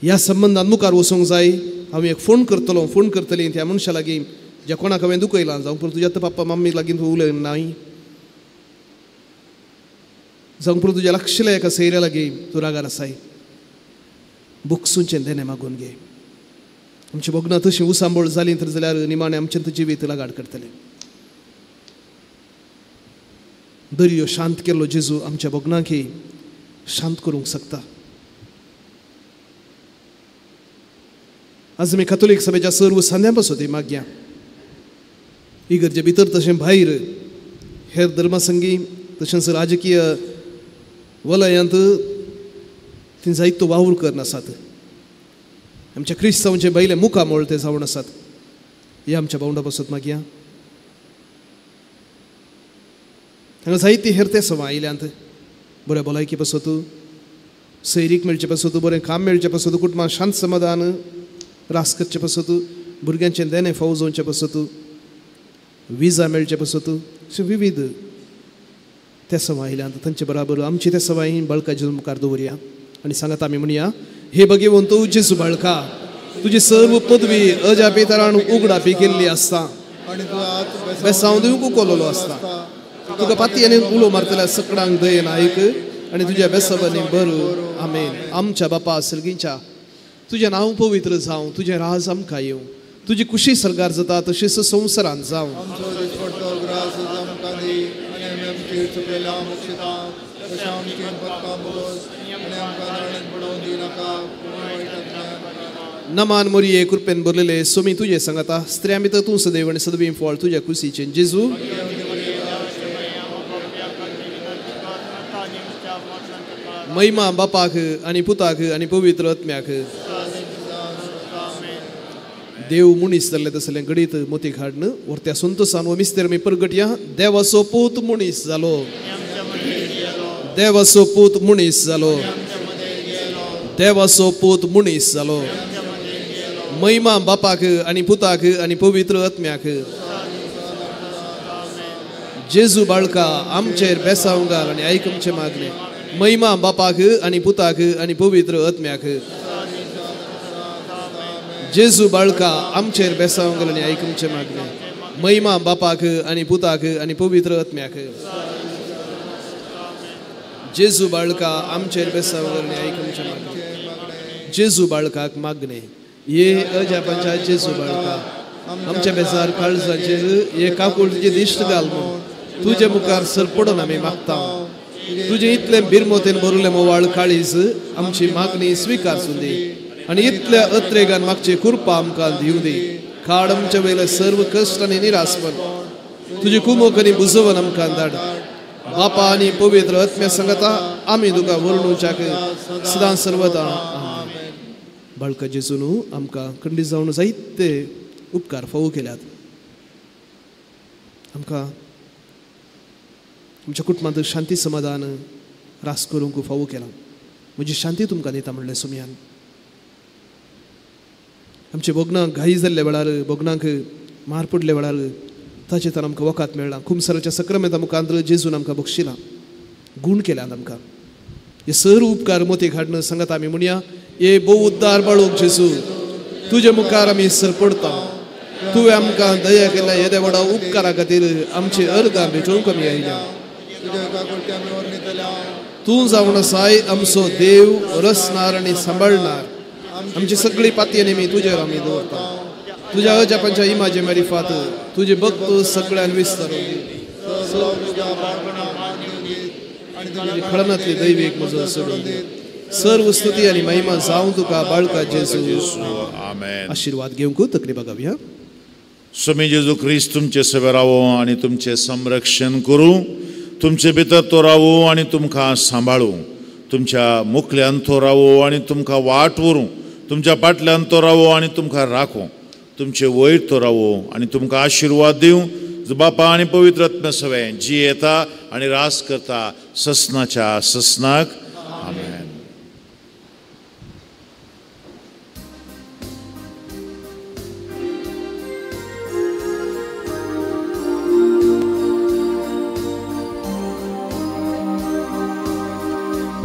ह्या संबंदान मुखार वचूंक जाय. हांव एक फोन करतलो, फोन करतली त्या मनशा लागीं ज्या कोणाक हांवें दुखयलां. जावंक पुरो तुज्या पप्पा मम्मी लागीं तूं उलय नाय, जावंक पुरो तुज्या लागशिल्ल्या एका सैऱ्या लागीं तूं रागार आसाय. बुकसूंचें देणें मागून घे. आमची भोगणां तशीं उसांबोळ जालीं तर जाल्यार निमाणें आमचें जिवीत लगाड करतलें. दर्यो शांत केल्लो जेजू आमच्या भोगणांकी शांत करूंक शकता. आज आमी कातोलीक सभेच्या सर्व सांद्यां पासत मागया. इगर्जे भितर तशें भायर हेर धर्मासंगी तशेंच राजकीय वलयांत ती जायतो वावर करनासात. आमच्या क्रिस्तांवचे भायले मुखामळ ते जावन आसात. हे आमच्या भावंडा पासत मागया. हांगा जायती हेर ते सवां आयल्यांत. बरें भलायकी पासत, सैरीक मेळचे पासत, बरें काम मेळचे पासत, कुटुंबां शांत समाधान रास करचे पासत, भुरग्यांचें देणें फावो जावचें पासत, विजा मेळचे पासत, अशे विविध ते सवां आयल्यांत. तांचे बराबर आमची ते सवां बाळका जेजू मुखार दवरया आनी सांगात आमी म्हणया, हे भगवंत जेजू बाळका, तुजी सर्व पदवी अजापितरान उगडापी केल्ली आसता, बेसांव दिवंक उकोलोलो आसता. तुका पातयेन उलो मारतल्या सकडांक दयेन आयक आनी तुज्या बेसावांनी बरो. आमेन. आमच्या बापा सर्गींच्या, तुजें नांव पवित्र जावं, तुजें राज आमकां येवं, तुजी कुशी सरकार जाता तशीच संवसारांत जावं. नमान मोरये कृपेन भरलेले सोमी तुजे सांगता, स्त्रियां भितर तूं सदैव आनी सदवीं फळ तुज्या कुशीचें जेजू. महिमा बापाक आनी पुताक आनी पवित्र आत्म्याक. देव मनीस जाल्ले तसलें घडीत मोती हाडून व्हरत्या संतोसान वो मिस्तेर मी परगटया. देवाचो पूत मनीस जालो, देवाचो पूत मनीस जालो, देवाचो पूत मनीस जालो. महिमा बापाक आनी पुताक आनी पवित्र आत्म्याक. जेजू बाळका आमचेर बेसांव घाल आनी आयक आमचें मागणें. महिमा बापाक आनी पुताक आनी पवित्र आत्म्याक. जेजू बाळका आमचेर बेसांव घाल आनी आयक आमचें मागणें. महिमा बापाक आनी पुताक आनी पवित्र आत्म्याक. जेजू बाळका आमचेर बेसांव करणे आयक आमचें मागणें. जेजू बाळकाक मागणें. ये अजापांच्या जेजू बाळका आमच्या बेजार काळजाचेर हे काकुळटीची दिश्ट घाल म्हूण तुजे मुखार सरपडून आमी मागता. तुजे इतलें बिरमोतेन भरुल्लें मोवाळ काळीज आमची मागणी स्विकार दी आनी इतल्या अत्रेगान मागची कृपा आमकां दिवं दी. काड आमच्या वयले सर्व कश्ट आनी निरासपण तुजी कुमोक आनी बुजोवन आमकां धाड. बापा आनी पवित्र आत्म्या सांगता आमी तुका वर्णुच्याक सदां सर्वदा. बाळका जेजून आमकां खंडीत जावन जायते उपकार फावो केल्यात. आमकां आमच्या कुटुंबांत शांती समाधान रास करूंक फावो केलां. म्हजी शांती तुमकां दिता म्हणलें सोमयान. आमचे भोगणां घाई जाल्ल्या वेळार, भोगणांक मार पडल्या वेळार ताचें तर आमकां वखात मेळ्ळां. खुमसराच्या सक्रमेंता मुखार जेजून आमकां बक्षिलां, गूण केल्यात आमकां. हे सर उपकार मोतीक हाडून सांगता आमी म्हणया, हे भोव उद्दार बाळूक जेजू तुजे मुखार आमी सरपडता. तुवें आमकां दया केल्या येद्या व्हडा उपकारा खातीर आमची अर्गां भेटोवंक आमी आयल्या. तूं जावन आसाय आमचो देव, रचणार आनी सांबाळणार. आमची सगळी पाती आनी तुजेर आमी दवरता. तुज्या अजापांच्या इमाजे मारिफात तुजे भक्त सगळ्यान विस्तारून खळनातली दैवीक म्हजो सोडून दी. सर्व स्तुती आनी महिमा जावं तुका बाळका जेजू. आमेन. आशीर्वाद घेवंक तकली बघावया. स्वामी जेजू क्रिस्त तुमचे सेवे रावो आनी तुमचें संरक्षण करूं. तुमचे भितर तो रावो आनी तुमकां सांबाळूं. तुमच्या मुखल्यान तो रावो आनी तुमकां वाट व्हरूं. तुमच्या फाटल्यान तो रावो आनी तुमकां राखूं. तुमचे वयर तो रावो आनी तुमकां आशिर्वाद दिवं. बापा आनी पवित्र आत्म्या सवें जी येता आनी रास करता ससनाच्या ससनाक. आमेन.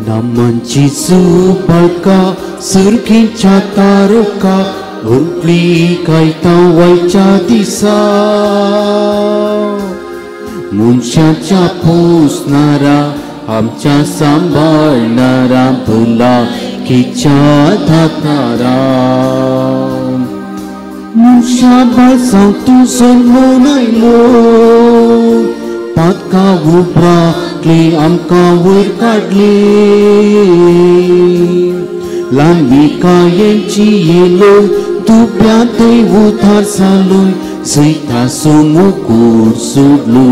नामांची सुबाळका सुरखीच्या तारुका व्हडली गायता वयच्या दिसा. मनशाच्या पोसणारा आमच्या सांबाळणारा भुलाकीच्या दातारा. मनशा बाळसांव तूं जल्मून आयलो, पातकां उबराकली आमकां वयर काडली. लांबिकायेची येलो दुब्यांतय उधार जालोय जैताचो मुकूट सोडलो.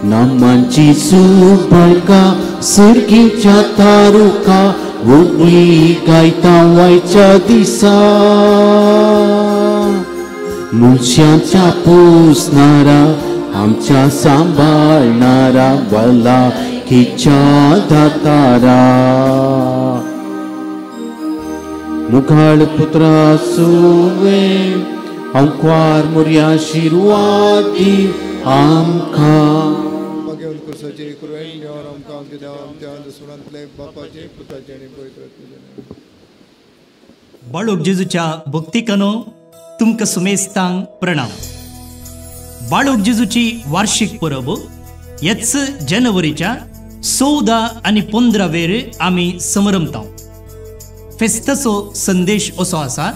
नामांची सुबाळका सर्गीच्या तारुका व्हडली गायता वयच्या दिसा. मनशाच्या पोसणारा आमच्या सांबाळणारा भलाकीच्या दातारा. मुखाळ पुत्रा सुवे अंकवार मुर्या आशीर्वाद दी आमकां. बाळूक जेजूच्या भक्तिकानो तुमकां सुमेस्तांक प्रणाम. बाळूक जेजूची वार्षिक परब हेच जानेवारीच्या 14 आनी 15 वेर आमी समरमता. फेस्ताचो संदेश असो आसा,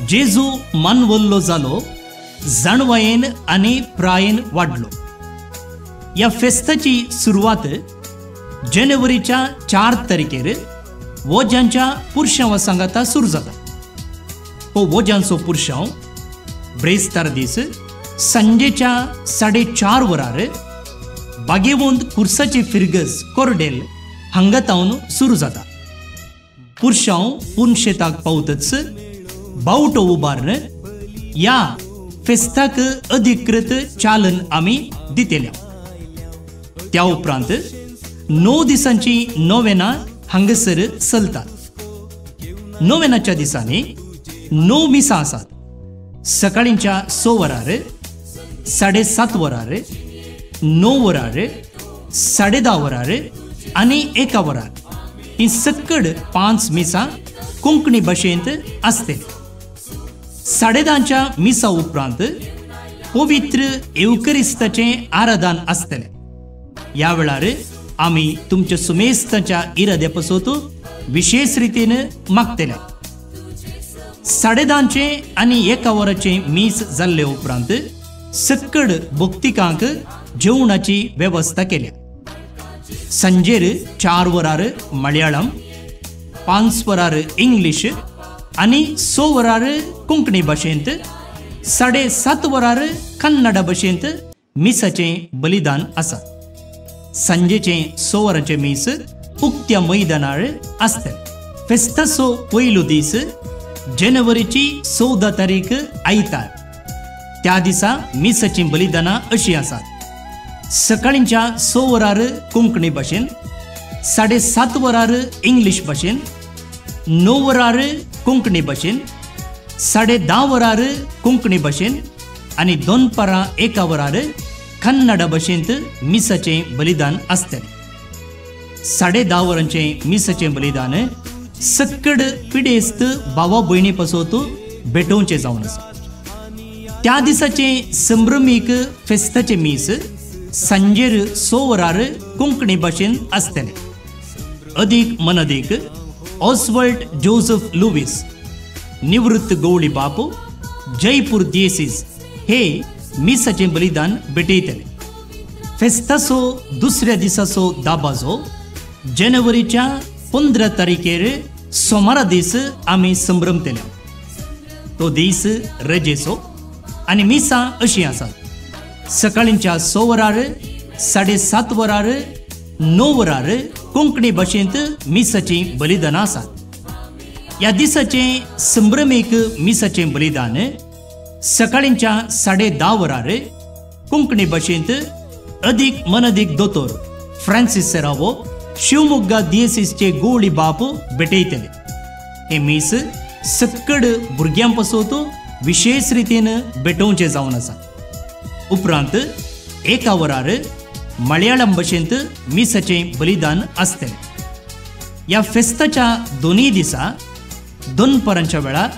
जेजू मानवल्लो जालो, जाणवायेन आनी प्रायेन वाडलो. ह्या फेस्ताची सुरवात जानेवारीच्या 4 तारखेर वोज्यांच्या पुरशांवा सांगाता सुरू जाता. हो वोज्यांचो पुरशांव ब्रेस्तार दीस सांजेच्या 4:30 वरार बागेवंत कुर्साची फिरगज कोरडेल हांगा तावन सुरू जाता. पुरशांव पुनशेताक पावतच बावटो उबारून ह्या फेस्ताक अधिकृत चालन आमी दितले. त्या उपरांत 9 दिसांची नोवेना हांगासर चलतात. नोवेनाच्या दिसांनी 9 मिसां आसात. सकाळींच्या 6 वरार, 7:30 वरार, 9 वरार, 10:30 वरार आनी 1 वरार ही सक्कड 5 मिसां कोंकणी भाशेंत आसतली. 10:30च्या मिसा उपरांत पवित्र येवकरिस्ताचें आराधन आसतलें. ह्या वेळार आमी तुमच्या सुमेस्ताच्या इराद्या पासत विशेष रितीन मागतले. 10:30 आनी 1 वराचें मीस जाल्ले उपरांत सक्कड भक्तिकांक जेवणाची वेवस्था केल्या. सांजेर 4 वरार मलयाळम, 5 वरार इंग्लीश आनी 6 वरार कोंकणी भाशेंत, 7:30 वरार कन्नड भाशेंत मिसाचें बलिदान आसा. सांजेचें 6 वरांचें मीस उक्त्या मैदानार आसतलें. फेस्ताचो पयलो दीस जानेवारीची 14 तारीख आयतार. त्या दिसा मिसाचीं बलिदानां अशीं आसात. सकाळींच्या 6 वरार कोंकणी भाशेन, 7:30 वरार इंग्लीश भाशेन, 9 वरार कोंकणी भाशेन, 10:30 वरार कोंकणी भाशेन आनी दनपारां 1 वरार कन्नड भाशेंत मिसाचें बलिदान आसतलें. 10:30 वरांचें मिसाचें बलिदान सक्कड पिडेस्त भावा भयणी पासत भेटोवचें जावन आसा. त्या दिसाचें संभ्रमीक फेस्ताचें मीस सांजेर 6 वरार कोंकणी भाशेन आसतलें. अदीक मनदीक ऑस्वल्ड जोसेफ लुवीस, निवृत्त गवळी बापू, जयपूर दियेसीस हे मिसाचें बलिदान भेटयतले. फेस्ताचो दुसऱ्या दिसाचो दाबाजो जानेवारीच्या 15 तारखेर सोमारा दीस आमी संभ्रमतले. तो दीस रजेचो आनी मिसां अशीं आसात. सकाळींच्या 6 वरार, 7:30 वरार, 9 वरार कोंकणी भाशेंत मिसाचीं बलिदानां आसात. ह्या दिसाचें संभ्रमीक मिसाचें बलिदान सकाळींच्या 10:30 वरार कोंकणी भाशेंत अदीक मनदीक दोतोर फ्रांसीस सेरावो, शिवमोग्गा दियेसीसचे गोवळी बाप भेटयतले. हें मीस सक्कड भुरग्यां पासत विशेष रितीन भेटोवचें जावन आसा. उपरांत 1 वरार मलयाळम भाशेंत मिसाचें बलिदान आसतलें. ह्या फेस्ताच्या दोनूय दिसा दनपारांच्या वेळार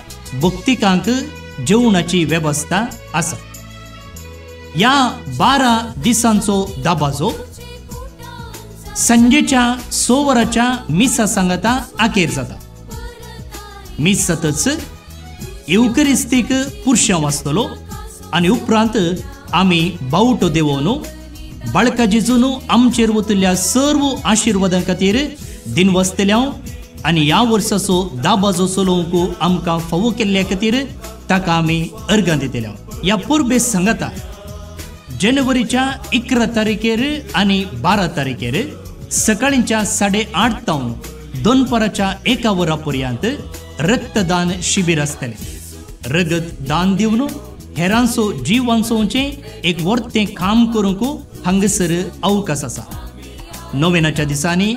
भक्तिकांक जेवणाची वेवस्था आसा. ह्या 12 दिसांचो दाबाजो सांजेच्या 6 वरांच्या मिसा सांगाता आखेर जाता. मीस जातच येवकरिस्तीक पुरशांव आसतलो आनी उपरांत आमी बावटो देवोवन बाळका जेजून आमचेर वतल्या सर्व आशिर्वादां खातीर दिनवासतल्या आनी ह्या वर्साचो दाबाजो चलोवंक आमकां फावो केल्ल्या खातीर ताका आमी अर्गां दितल्या. ह्या परबे सांगाता जानेवारीच्या 11 तारखेर आनी 12 तारखेर सकाळींच्या 8:30 तावन दनपाराच्या 1 वरा पर्यंत रक्तदान शिबीर आसतलें. रगत दान दिवन हेरांचो जीव वांचोवचें एक वर्तें काम करूंक हांगासर अवकाश आसा. नोवेनाच्या दिसांनी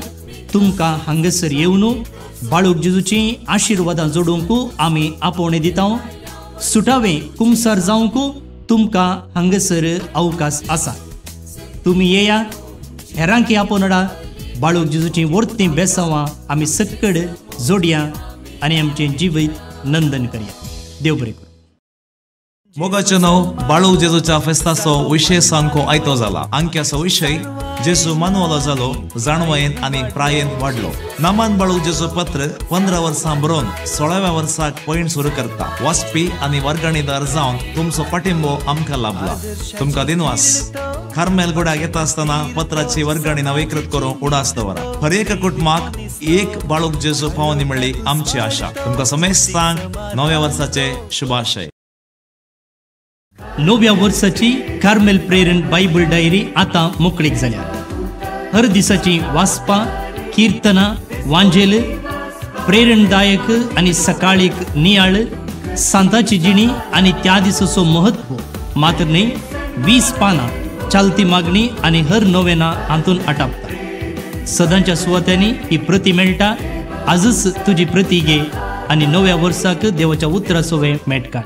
तुमकां हांगासर येवन बाळूक जेजूचीं आशिर्वादां जोडूंक आमी आपोवणें दिता. सुटावें कुमसार जावंक तुमकां हांगासर अवकाश आसा. तुमी येया, हेरांकी आपोवणां बाळूक जेजूचीं वर्तीं बेसांवां आमी सक्कड जोडया आनी आमचें जिवीत नंदन करया. देव बरें करूं. मोगाचें नांव बाळू जेजूच्या फेस्ताचो विशय सामको आयतो जाला. अंक्याचो विशय जेजू मानवलो जालो, जाणवयेन आनी प्रायेन वाडलो. नामान बाळू जेजू पत्र 15 वर्सां बरोवन 16व्या वर्साक पयण सुरू करता. वाचपी आनी वर्गणीदार जावन तुमचो पाठिंबो आमकां लाभला. तुमकां दिनवास. कार्मेल गुडाक येता आसतना पत्राची वर्गणी नवीकृत करून उडास दवरा. हर एका कुटुंबाक एक बाळूक जेजू पावनी म्हणली आमची आशा. तुमकां समेस्तांक नव्या वर्साचे शुभाशय. नव्या वर्साची कार्मेल प्रेरण बायबल डायरी आतां मोकळीक जाल्या. हर दिसाची वाचपां, किर्तनां, वांजेल, प्रेरणदायक आनी सकाळीक नियाळ, सांताची जिणी आनी त्या दिसाचो महत्व मात्र न्हय 20 पानां चालती मागणी आनी हर नोवेना हातून आटापता. सदांच्या सुवात्यांनी ही प्रती मेळटा. आजच तुजी प्रती घे आनी नव्या वर्साक देवाच्या उतराचो वेळ मेटका.